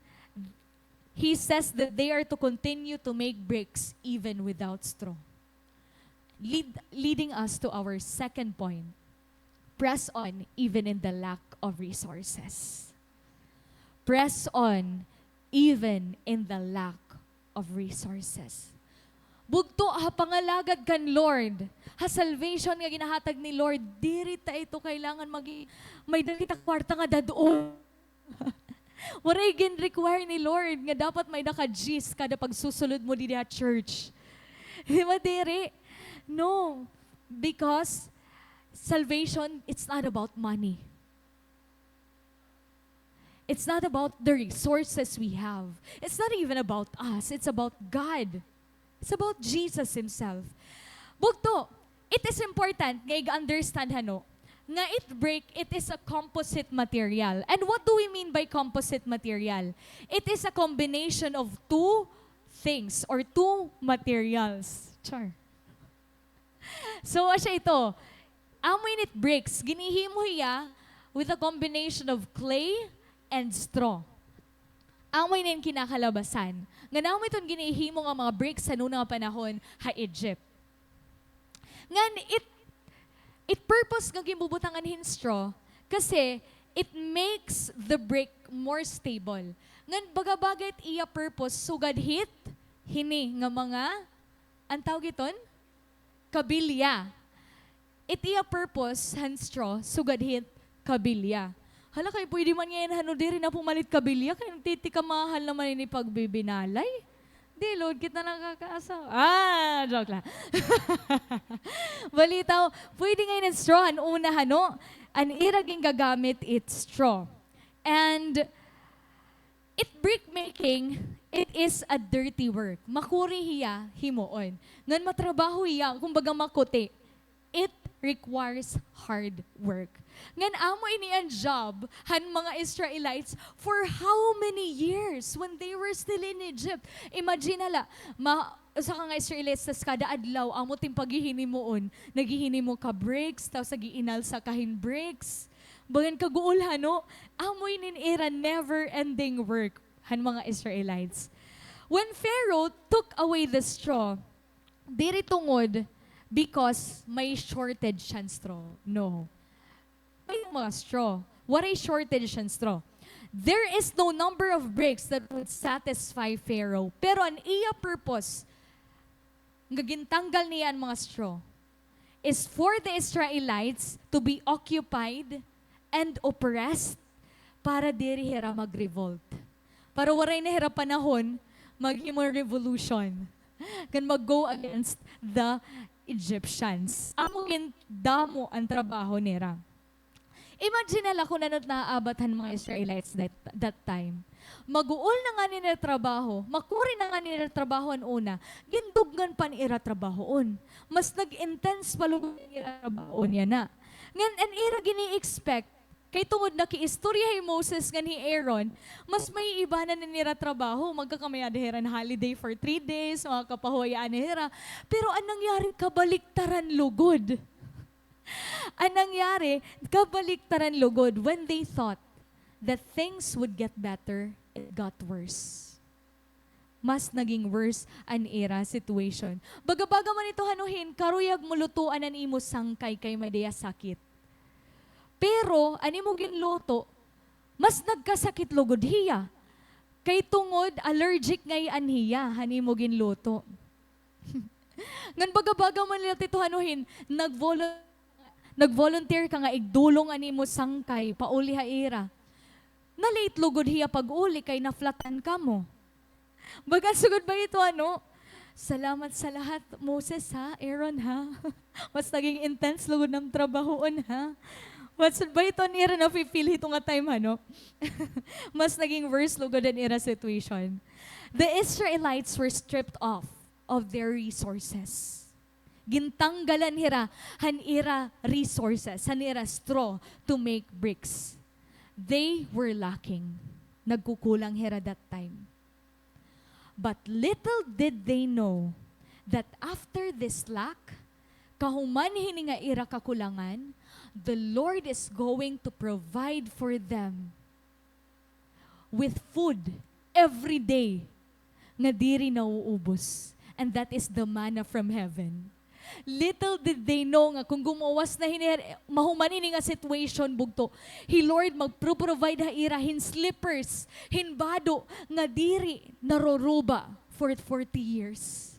he says that they are to continue to make bricks even without straw. Lead-, leading us to our second point. Press on even in the lack of resources. Press on even in the lack of resources. Bugto ha pangalagad kan Lord, ha salvation nga ginahatag ni Lord, diri ta ito kailangan magi-, may-ada kita kwarta nga dad-on. Waray gin-require ni Lord nga dapat may-ada ka diyes kada pagsusulod mo didi ha church. Di ba, diri? No. Because salvation, it's not about money. It's not about the resources we have. It's not even about us. It's about God. It's about Jesus himself. Bugto, it is important nga i-understand hano nga it brick, it is a composite material. And what do we mean by composite material? It is a combination of two things or two materials. Char. So, asya ito. Amo ini it bricks. Ginhihimo hiya with a combination of clay and straw. Amo ini an kinakalabasan. Ngan amo iton ginhihimo nga mga bricks han una nga panahon ha Egypt. Ngan it, it purpose nga ginbubutangan hin straw kasi it makes the brick more stable. Ngan baga-baga it iya purpose sugad hit hini nga mga, an tawag iton? Kabilya. It iya purpose han straw sugad hit kabilya. Hala, kay pwede man ngay-an hano diri na pumalit kabilya, kay nagtitika mahal naman ini pagbibinalay. Di, Lord, kita nakakaasawa. Ah, joke lang. Balitaw, pwede ngay-an straw han una hano, an ira gingagamit it straw. And it brick making, it is a dirty work. Makuri hiya himoon. Ngan matrabaho hiya, kumbaga makuti. It requires hard work. Ngan amo ini an job han mga Israelites for how many years when they were still in Egypt? Imagine hala, ma-, usa ka nga Israelites, tas kada adlaw, amo it im paghihinimoon. Naghihinimo ka bricks, tapos nag-iinalsa ka hin bricks. Bagan kaguol hano, amo ini an ira never-ending work han mga Israelites. When Pharaoh took away the straw, diri tungod because may shortage han straw. No. May mga straw. Waray shortage han straw. There is no number of bricks that would satisfy Pharaoh. Pero an iya purpose, nga gintanggal niya an mga straw, is for the Israelites to be occupied and oppressed para diri hira mag-revolt. Para waray na hira panahon maghimo revolution. Ngan mag-go against the Egyptians. Amo gindamo an trabaho nira. Imagine na la kun ano it naaabat han mga Israelites that, that time. Maguol na ngani an ira trabaho, makuri na ngani an ira trabaho han una, gindugngan pa an ira trabahoon. Mas nag-intense pa lugod an ira trabahoon yana. Ngan an ira gini-expect, kay tungod nakiistorya hi Moses ngan hi Aaron, mas maiibanan an ira trabaho, magkakamay-ada hira hin holiday for three days, makakapahuway-an hira. Pero an nangyari, kabaliktaran lugod. An nangyari, kabaliktaran lugod, when they thought that things would get better, it got worse. Mas naging worse an ira situation. Baga-baga man ito han hin, karuyag mo lutoan an imo sangkay kay may-ada hiya sakit. Pero an imo ginluto, mas nagkasakit lugod hiya. Kay tungod allergic ngay-an hiya han imo ginluto. Ngan baga-baga man la ito han hin, nag-volu-, nag-volunteer ka nga igdulong an imo sangkay pauli ha ira. Na-late lugod hiya pag-uli kay na-flat-an kamo. Baga sugad ba ito, ano? Salamat sa lahat, Moses, ha? Aaron, ha? Mas naging intense lugod an trabahoon, ha? Mas ba ito an ira nafi-feel hito nga time, ano? Mas naging worse lugod an ira situation. The Israelites were stripped off of their resources. Gintanggalan hira han ira resources, han ira straw to make bricks. They were lacking. Nagkukulang hira that time. But little did they know that after this lack, kahuman hini nga ira kakulangan, the Lord is going to provide for them with food every day nga diri nauubos. And that is the manna from heaven. Little did they know nga kon gumwawas na hini, mahuman ini nga situation, bugto, hi Lord magpro-provide ha ira hin slippers, hin bado nga diri naruruba for forty years.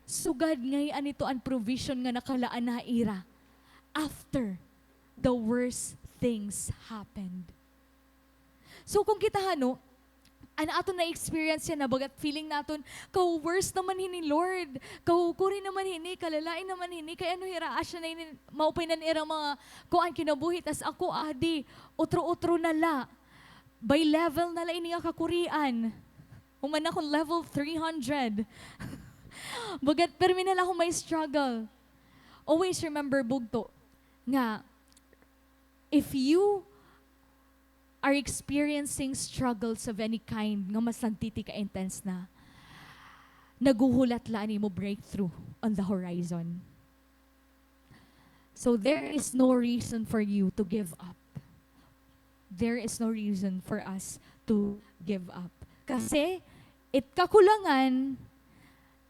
Sugad ngay-an ito an provision nga nakalaan ha ira after the worst things happened. So, kon kita, ano, an aton na-experience yana, bagat feeling naton, kaw-worst naman hini, Lord. Kawkuri naman hini, kalalain naman hini. Kay ano hira, asya na ini, maupay na an ira mga kuan kinabuhi, tas ako, adi, utro-utro na la. By level na la ini nga kakurian. Human na akon level three hundred. Bagat pirmi na la ako may struggle. Always remember, bugto, nga if you are experiencing struggles of any kind nga mas nagtiti ka-intense na, naghuhulat la an imo breakthrough on the horizon. So there is no reason for you to give up. There is no reason for us to give up. Kasi, it kakulangan,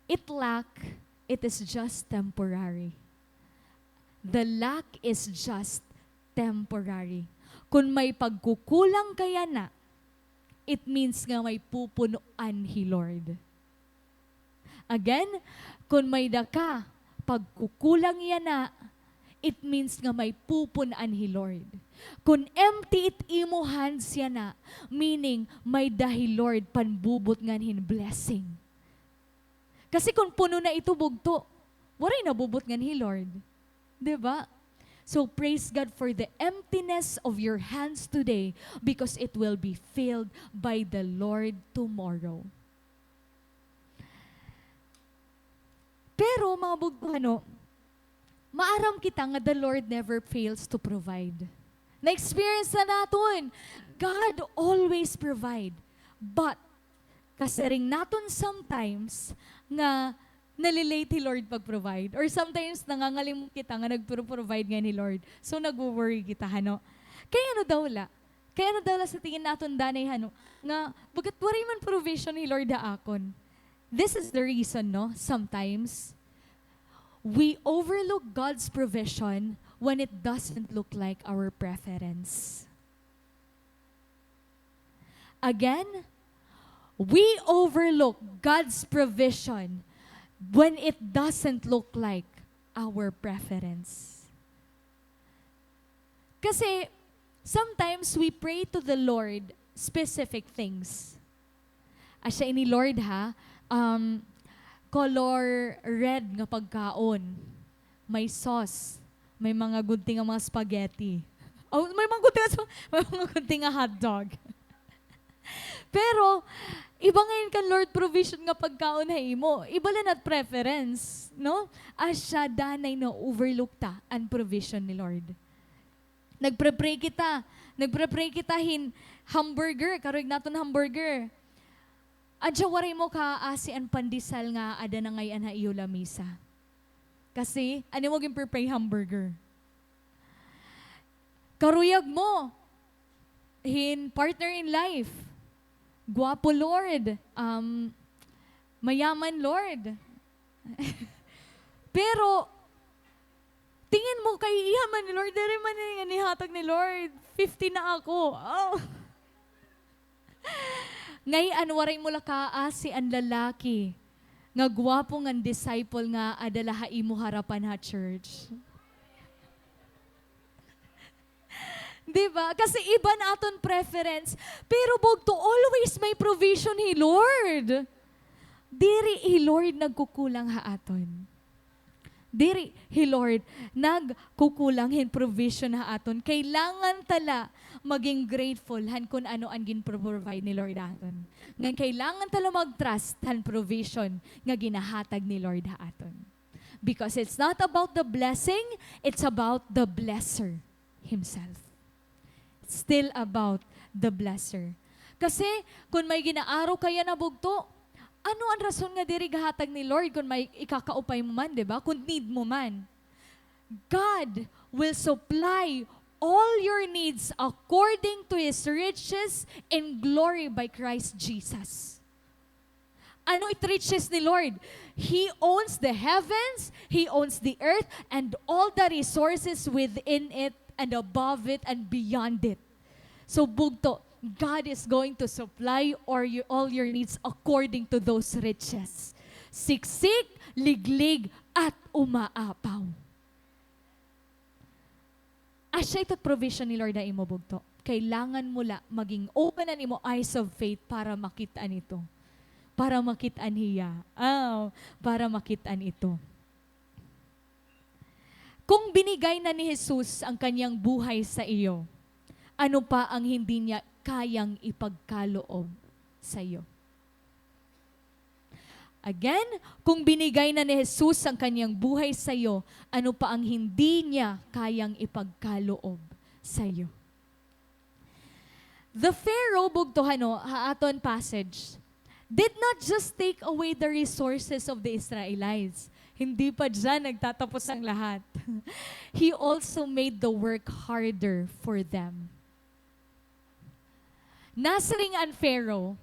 it lack, it is just temporary. The lack is just temporary. Kon may pagkukulang ka yana, it means nga may pupun-an hi Lord. Again, kon may-ada ka pagkukulang yana, it means nga may pupun-an hi Lord. Kon empty it imo hands yana, meaning may-ada hi Lord panbubutngan hin blessing. Kasi kon puno na ito, bugto, waray nabubutngan hi Lord. Di ba? So praise God for the emptiness of your hands today, because it will be filled by the Lord tomorrow. Pero, mga bugto, ano, maaram kita nga the Lord never fails to provide. Na-experience na naton, God always provide. But, kasiring naton sometimes nga nalilate hi Lord pag-provide. Or sometimes, nangangalimot kita nga nagpro-provide ngay-an hi Lord. So, nagwo-worry kita, hano? Kay ano daw la? Kay ano daw la sa tingin naton danay, hano? Nga, bagat waray man provision hi Lord ha akon? This is the reason, no? Sometimes, we overlook God's provision when it doesn't look like our preference. Again, we overlook God's provision when it doesn't look like our preference. Kasi, sometimes we pray to the Lord specific things. Asya ini, Lord, ha, Um, color red nga pagkaon. May sauce. May mga gunting nga mga spaghetti. Oh, may mga gunting nga sa-, may mga gunting nga hotdog. Pero, iba ngayon kan Lord provision nga pagkaon ha imo. Iba la na preference, no? Asya danay na-overlook ta an provision ni Lord. Nagpre-pray kita. Nagpre-pray kita hin hamburger. Karuyag naton hamburger. Asya waray mo kaasi an pandesal nga ada na ngay-an ha iyo lamisa. Kasi, ano mo ginpre-pray hamburger? Karuyag mo hin partner in life. Guwapo, Lord. Um, mayaman, Lord. Pero, tingin mo, kay iya man ni Lord, diri man ni nga nihatag ni Lord, fifty na ako. Oh. Ngay-an waray mo la kaasi an lalaki nga gwapo ngan disciple nga ada la ha imo harapan ha church. Di ba? Kasi iba an aton preference. Pero bugto, always may provision hi Lord. Diri hi Lord nagkukulang ha aton. Diri hi Lord nagkukulang hin provision ha aton. Kailangan ta la maging grateful han kun ano an ginpro-provide ni Lord ha aton. Ngan kailangan ta la mag-trust han provision nga ginahatag ni Lord ha aton. Because it's not about the blessing, it's about the blesser himself. Still about the blesser. Kasi, kun may ginaaro ka yana, bugto, ano an rason nga diri gahatag ni Lord kun may ikakaupay mo man, di ba? Kun need mo man. God will supply all your needs according to His riches in glory by Christ Jesus. Ano it riches ni Lord? He owns the heavens, He owns the earth, and all the resources within it, and above it, and beyond it. So, bugto, God is going to supply all your, all your needs according to those riches. Siksik, liglig, at umaapaw. Asya ito provision ni Lord ha imo, bugto. Kailangan mo la maging open an imo eyes of faith para makit-an ito. Para makit-an hiya. Ah, para makit-an ito. Kung binigay na ni Jesus ang kanyang buhay sa iyo, ano pa ang hindi niya kayang ipagkaloob sa iyo? Again, kung binigay na ni Jesus ang kanyang buhay sa iyo, ano pa ang hindi niya kayang ipagkaloob sa iyo? The Pharaoh, bugto, ano, ha aton passage, did not just take away the resources of the Israelites. Hindi pa diyan nagtatapos ang lahat. He also made the work harder for them. Nasiring an Pharaoh,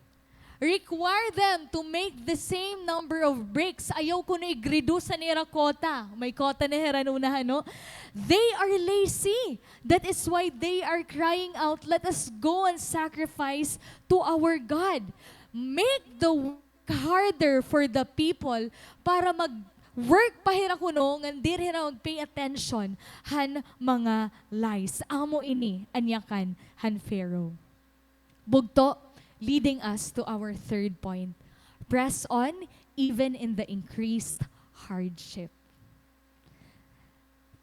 "Require them to make the same number of bricks." Ayaw kuno ig-reduce an ira quota. May quota na hira una, ano? "They are lazy. That is why they are crying out, 'Let us go and sacrifice to our God.'" Make the harder for the people para mag-work pa hira kuno ngan diri hira mag-pay attention han mga lies. Amo ini an yakan han Pharaoh. Bugto, leading us to our third point. Press on even in the increased hardship.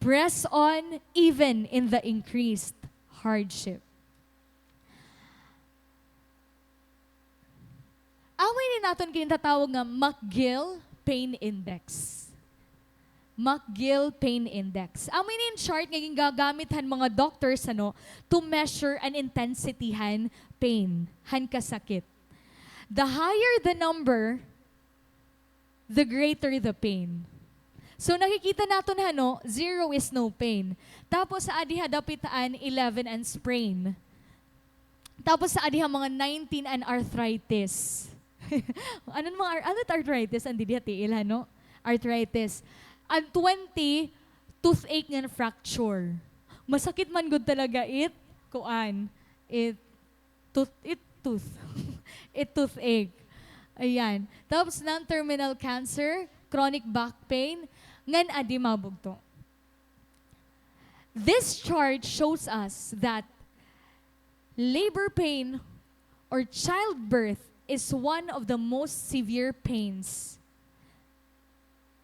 Press on even in the increased hardship. Amo ini an aton gintatawag nga McGill Pain Index. McGill Pain Index. Amo ini an chart nga gingagamit han mga doctors, ano, to measure an intensity han pain, han kasakit. The higher the number, the greater the pain. So, nakikita naton, hano, zero is no pain. Tapos, sa adi ha dapit an eleven an sprain. Tapos, sa adi ha mga nineteen an arthritis. Ano an mga ar-, ano it arthritis? An didi ha tiil, hano? Arthritis. An twenty, toothache ngan fracture. Masakit man gud talaga it, kuan, it tooth, it tooth, it toothache. Ayan. Tapos non-terminal cancer, chronic back pain, ngan adi, mga bugto. This chart shows us that labor pain or childbirth is one of the most severe pains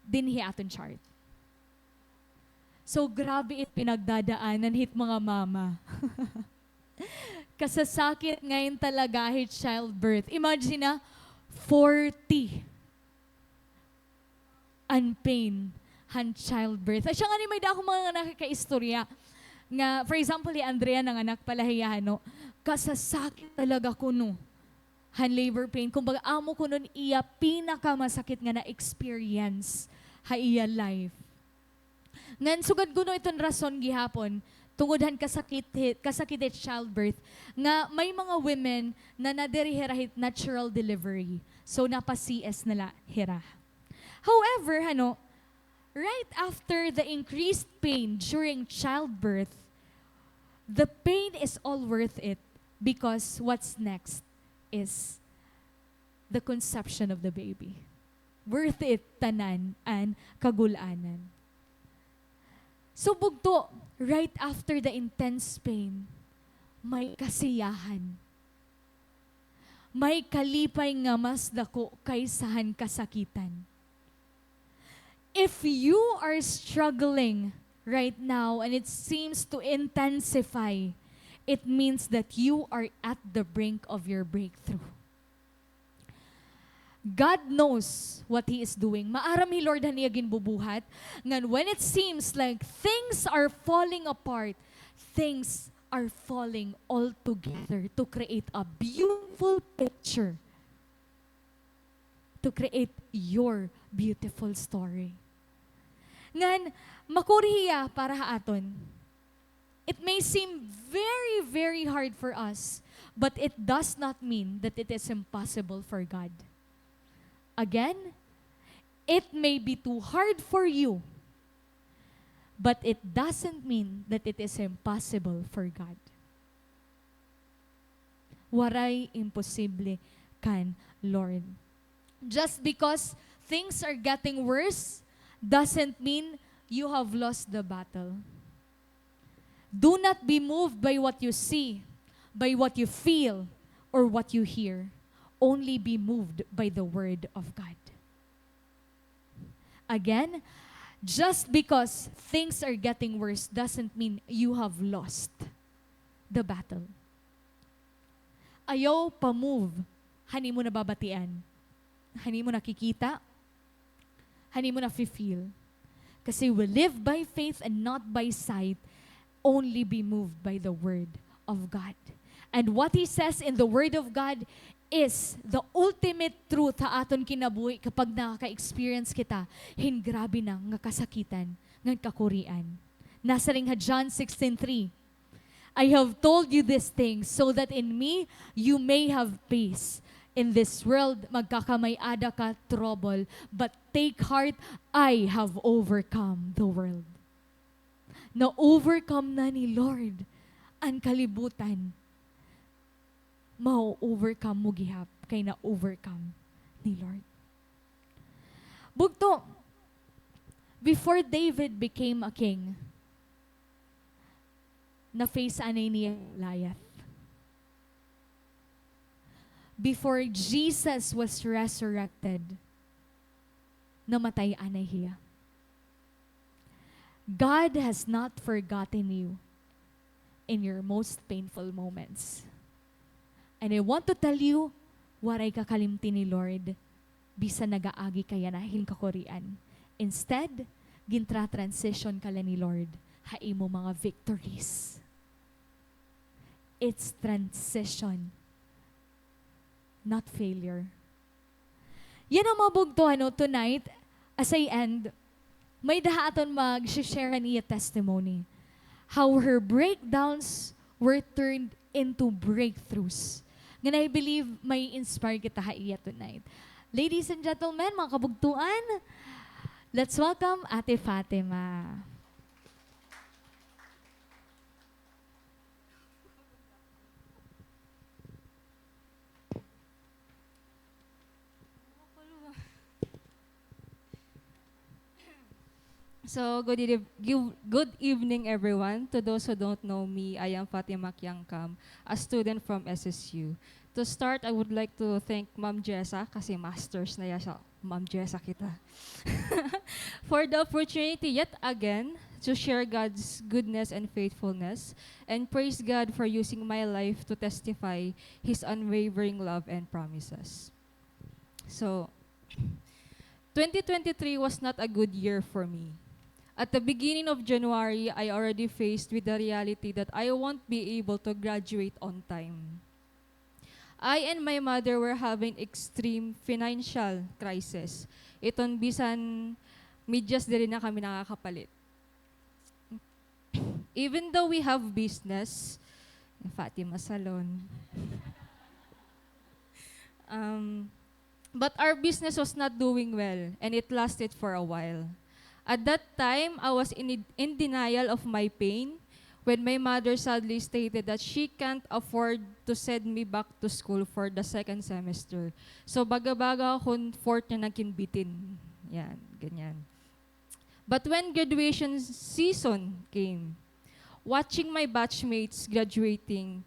dinhi aton chart. So, grabe it pinagdadaanan hit mga mama. Kasasakit ngay-an talaga hit childbirth. Imagine na, forty an pain han childbirth. Asya ngani may-ada ako mga nakakaistorya nga, for example, hi Andrea, nanganak pa la hiya, no? Kasasakit talaga kuno han labor pain. Kumbaga, amo kuno an iya pinakamasakit nga na-experience ha iya life. Ngan sugad kuno iton rason gihapon, tungod han kasakit hi-, kasakit hit childbirth, nga may mga women na nadiri hira hit natural delivery. So, napa-C S na la hira. However, ano, right after the increased pain during childbirth, the pain is all worth it because what's next is the conception of the baby. Worth it tanan an kagul-anan. So, bugto, right after the intense pain, may kasiyahan. May kalipay nga mas dako kaysa han kasakitan. If you are struggling right now and it seems to intensify, it means that you are at the brink of your breakthrough. God knows what He is doing. Maaram hi Lord han iya ginbubuhat. Ngan when it seems like things are falling apart, things are falling all together to create a beautiful picture, to create your beautiful story. Ngan, makuri hiya para ha aton. It may seem very, very hard for us, but it does not mean that it is impossible for God. Again, it may be too hard for you, but it doesn't mean that it is impossible for God. Waray imposible kan Lord. Just because things are getting worse doesn't mean you have lost the battle. Do not be moved by what you see, by what you feel, or what you hear. Only be moved by the word of God. Again, just because things are getting worse doesn't mean you have lost the battle. Ayaw pa-move han imo nababatian, han imo nakikita, han imo nafi-feel. Kasi we live by faith and not by sight. Only be moved by the word of God. And what He says in the word of God is the ultimate truth ha aton kinabuhi kapag nakaka-experience kita hin grabe na nga kasakitan ngan kakurian. Nasiring ha John sixteen three, "I have told you these things so that in me you may have peace. In this world, magkakamay-ada ka trouble, but take heart, I have overcome the world." Na-overcome na ni Lord an kalibutan. Ma-overcome mo gihap kay na-overcome ni Lord. Bugto, before David became a king, na-face anay niya Goliath. Before Jesus was resurrected, namatay anay hiya. God has not forgotten you in your most painful moments. And I want to tell you, waray ka kalimti ni Lord, bisan nagaagi ka yana hin kakurian. Instead, gintra-transition ka la ni Lord ha imo mga victories. It's transition, not failure. Yana, mga bugto, ano, tonight, as I end, may-ada ha aton mag-share han iya testimony. How her breakdowns were turned into breakthroughs. Ngan I believe may inspire kita ha iya tonight. Ladies and gentlemen, mga kabugtuan, let's welcome Ate Fatima. So, good eve-, good, good evening, everyone. To those who don't know me, I am Fatima Kiangkam, a student from S S U. To start, I would like to thank Ma'am Jessa, kasi masters na hiya sa Ma'am Jessa kita, for the opportunity yet again to share God's goodness and faithfulness, and praise God for using my life to testify His unwavering love and promises. So, twenty twenty-three was not a good year for me. At the beginning of January, I already faced with the reality that I won't be able to graduate on time. I and my mother were having extreme financial crisis. Iton bisan medyas diri na kami nakakapalit. Even though we have business, Fatima Salon. Um, but our business was not doing well, and it lasted for a while. At that time, I was in, in denial of my pain when my mother sadly stated that she can't afford to send me back to school for the second semester. So, baga-baga akon fourth niya nagkinbitin. Yan, ganyan. But when graduation season came, watching my batchmates graduating,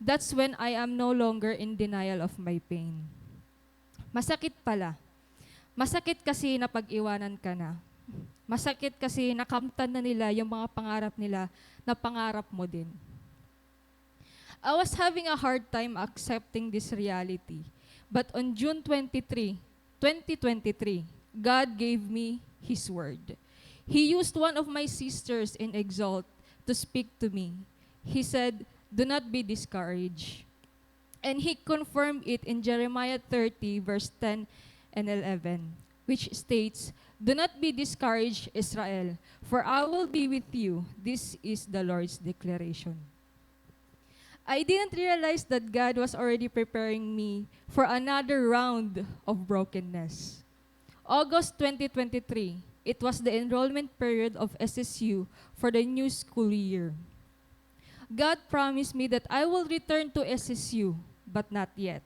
that's when I am no longer in denial of my pain. Masakit pala. Masakit kasi na pag-iwanan ka na. Masakit kasi nakamtan na nila yung mga pangarap nila na pangarap mo din. I was having a hard time accepting this reality. But on June twenty-three, twenty twenty-three, God gave me His word. He used one of my sisters in Exalt to speak to me. He said, "Do not be discouraged." And He confirmed it in Jeremiah thirty, verse ten and eleven, which states, "Do not be discouraged, Israel, for I will be with you. This is the Lord's declaration." I didn't realize that God was already preparing me for another round of brokenness. August twenty twenty-three, it was the enrollment period of S S U for the new school year. God promised me that I will return to S S U, but not yet.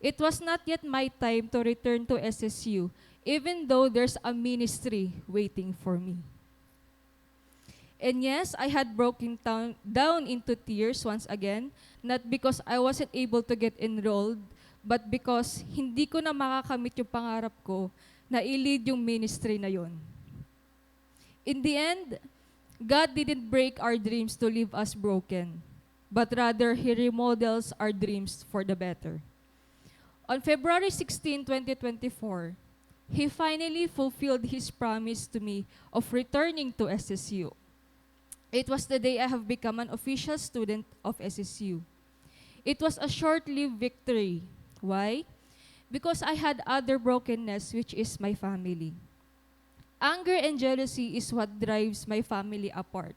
It was not yet my time to return to S S U, even though there's a ministry waiting for me. And yes, I had broken down, down into tears once again, not because I wasn't able to get enrolled, but because hindi ko na makakamit yung pangarap ko na i-lead yung ministry na yon. In the end, God didn't break our dreams to leave us broken, but rather He remodels our dreams for the better. On February sixteen, twenty twenty-four, He finally fulfilled His promise to me of returning to S S U. It was the day I have become an official student of S S U. It was a short-lived victory. Why? Because I had other brokenness, which is my family. Anger and jealousy is what drives my family apart.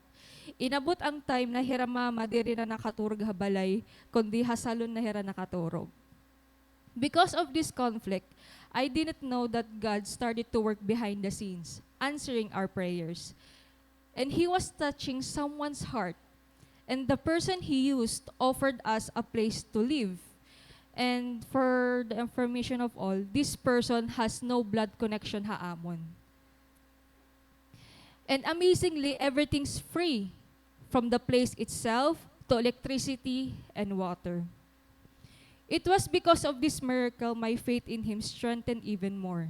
Inabot ang time na hira mama diri na nakaturog ha balay, kundi ha salon na hira nakaturog. Because of this conflict, I didn't know that God started to work behind the scenes, answering our prayers. And He was touching someone's heart. And the person He used offered us a place to live. And for the information of all, this person has no blood connection ha amon. And amazingly, everything's free, from the place itself to electricity and water. It was because of this miracle my faith in Him strengthened even more.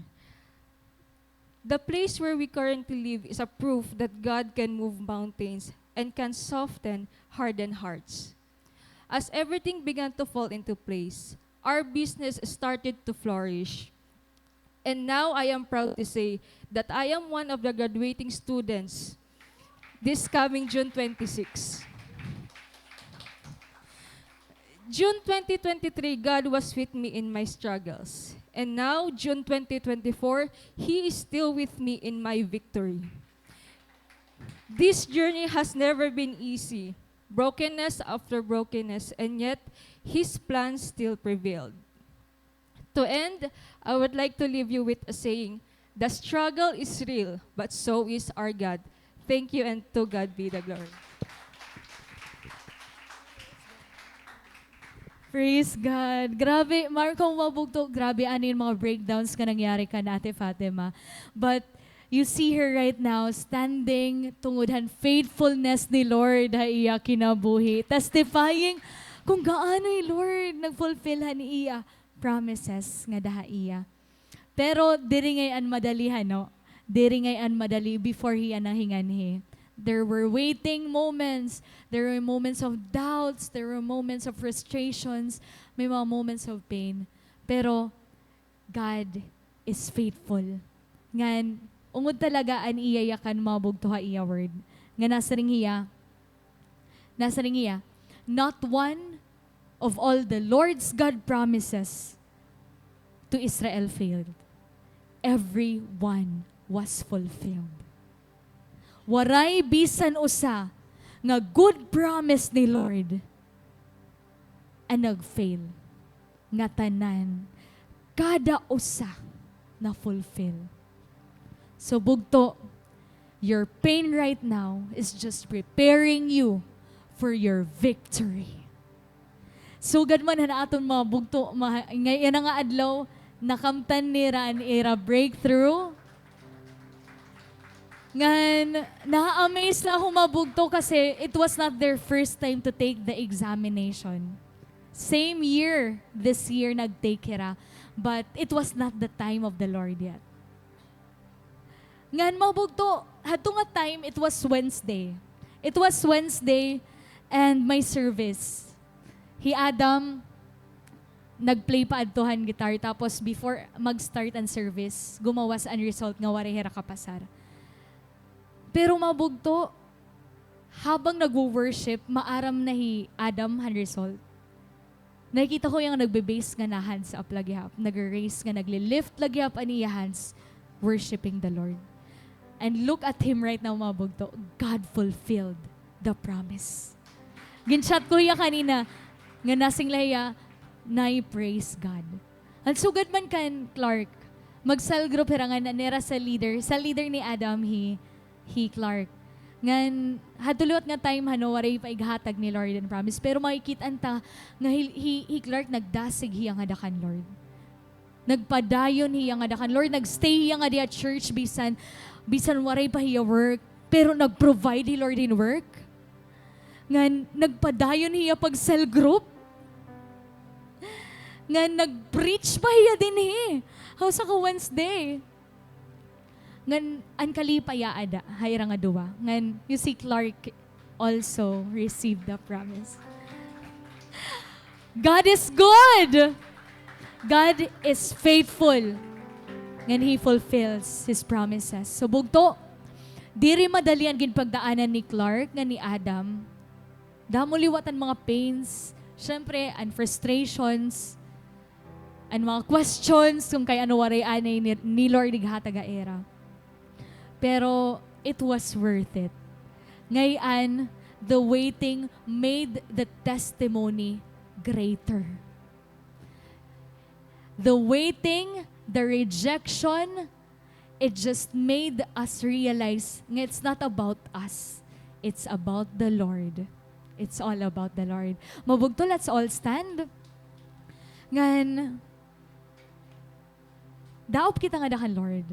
The place where we currently live is a proof that God can move mountains and can soften hardened hearts. As everything began to fall into place, our business started to flourish. And now I am proud to say that I am one of the graduating students this coming June twenty-six. June twenty twenty-three, God was with me in my struggles. And now, June twenty twenty-four, He is still with me in my victory. This journey has never been easy. Brokenness after brokenness, and yet His plan still prevailed. To end, I would like to leave you with a saying, "The struggle is real, but so is our God." Thank you, and to God be the glory. Praise God. Grabe, Marco, mga bugto, grabe, ano yung mga breakdowns nga nangyari kan Ate Fatima. But you see her right now, standing, tungod han faithfulness ni Lord ha iya kinabuhi, testifying Kon gaano hi Lord nag-fulfill han iya promises ngada ha iya. Pero diri ngay-an madali, hano? Diri ngay-an madali before hiya nahinganhi. There were waiting moments. There were moments of doubts. There were moments of frustrations. May mga moments of pain. Pero God is faithful. Ngan, ungod talaga an iya yakan, mga bugto, ha iya word. Nga nasiring hiya, nasiring hiya, "Not one of all the Lord's God promises to Israel failed. Every one was fulfilled." Waray bisan usa nga good promise ni Lord an nag-fail. Ngatanan, kada usa na-fulfill. So, bugto, your pain right now is just preparing you for your victory. Sugad man han aton mga bugto, mga, ngay-, yana nga adlaw, nakamtan nira an ira breakthrough. Ngan, na-amaze la ako, mga bugto, kasi it was not their first time to take the examination. Same year, this year, nag-take hira, but it was not the time of the Lord yet. Ngan, mga bugto, hadto nga time, it was Wednesday. It was Wednesday, and may service. Hi Adam, nag-play pa adto han guitar, tapos before mag-start an service, gumawas an result nga waray hira kapasar. Pero, mga bugto, habang nagwo-worship, maaram na hi Adam han result. Nakikita ko hiya nga nagbe-bass ngan na-hands up la gihap, nagre-raise ngan nagle-lift la gihap an iya hands, worshiping the Lord. And look at him right now, mga bugto. God fulfilled the promise. Gin-chat ko hiya kanina, nga nasiring la hiya, "Nay, praise God." An sugad man kan Clark, mag-cell group hira ngan an ira cell leader, cell leader ni Adam, hi hi Clark. Ngan, hadto liwat nga time, hano, waray pa ighatag ni Lord an promise. Pero makikit-an ta nga hi, hi, hi Clark nagdasig hiya ngada kan Lord. Nagpadayon hiya ngada kan Lord. Nag-stay hiya ngadi ha church bisan, bisan waray pa hiya work. Pero nag-provide hi Lord hin work. Ngan, nagpadayon hiya pag-cell group. Ngan, nag-preach pa hiya dinhi ha usa ka Wednesday. Ngan an kalipay aada ha ira nga duwa. Ngan, you see, Clark also received the promise. God is good! God is faithful. Ngan He fulfills His promises. So, bugto, diri madali an ginpagdaanan ni Clark ngan ni Adam. Damo liwat an mga pains, syempre, an frustrations, an mga questions kon kay ano waray anay ni, ni Lord ighatag ha ira. Pero it was worth it. Ngay-an, the waiting made the testimony greater. The waiting, the rejection, it just made us realize nga it's not about us. It's about the Lord. It's all about the Lord. Mabugto, let's all stand. Ngan, daop kita ngada kan Lord.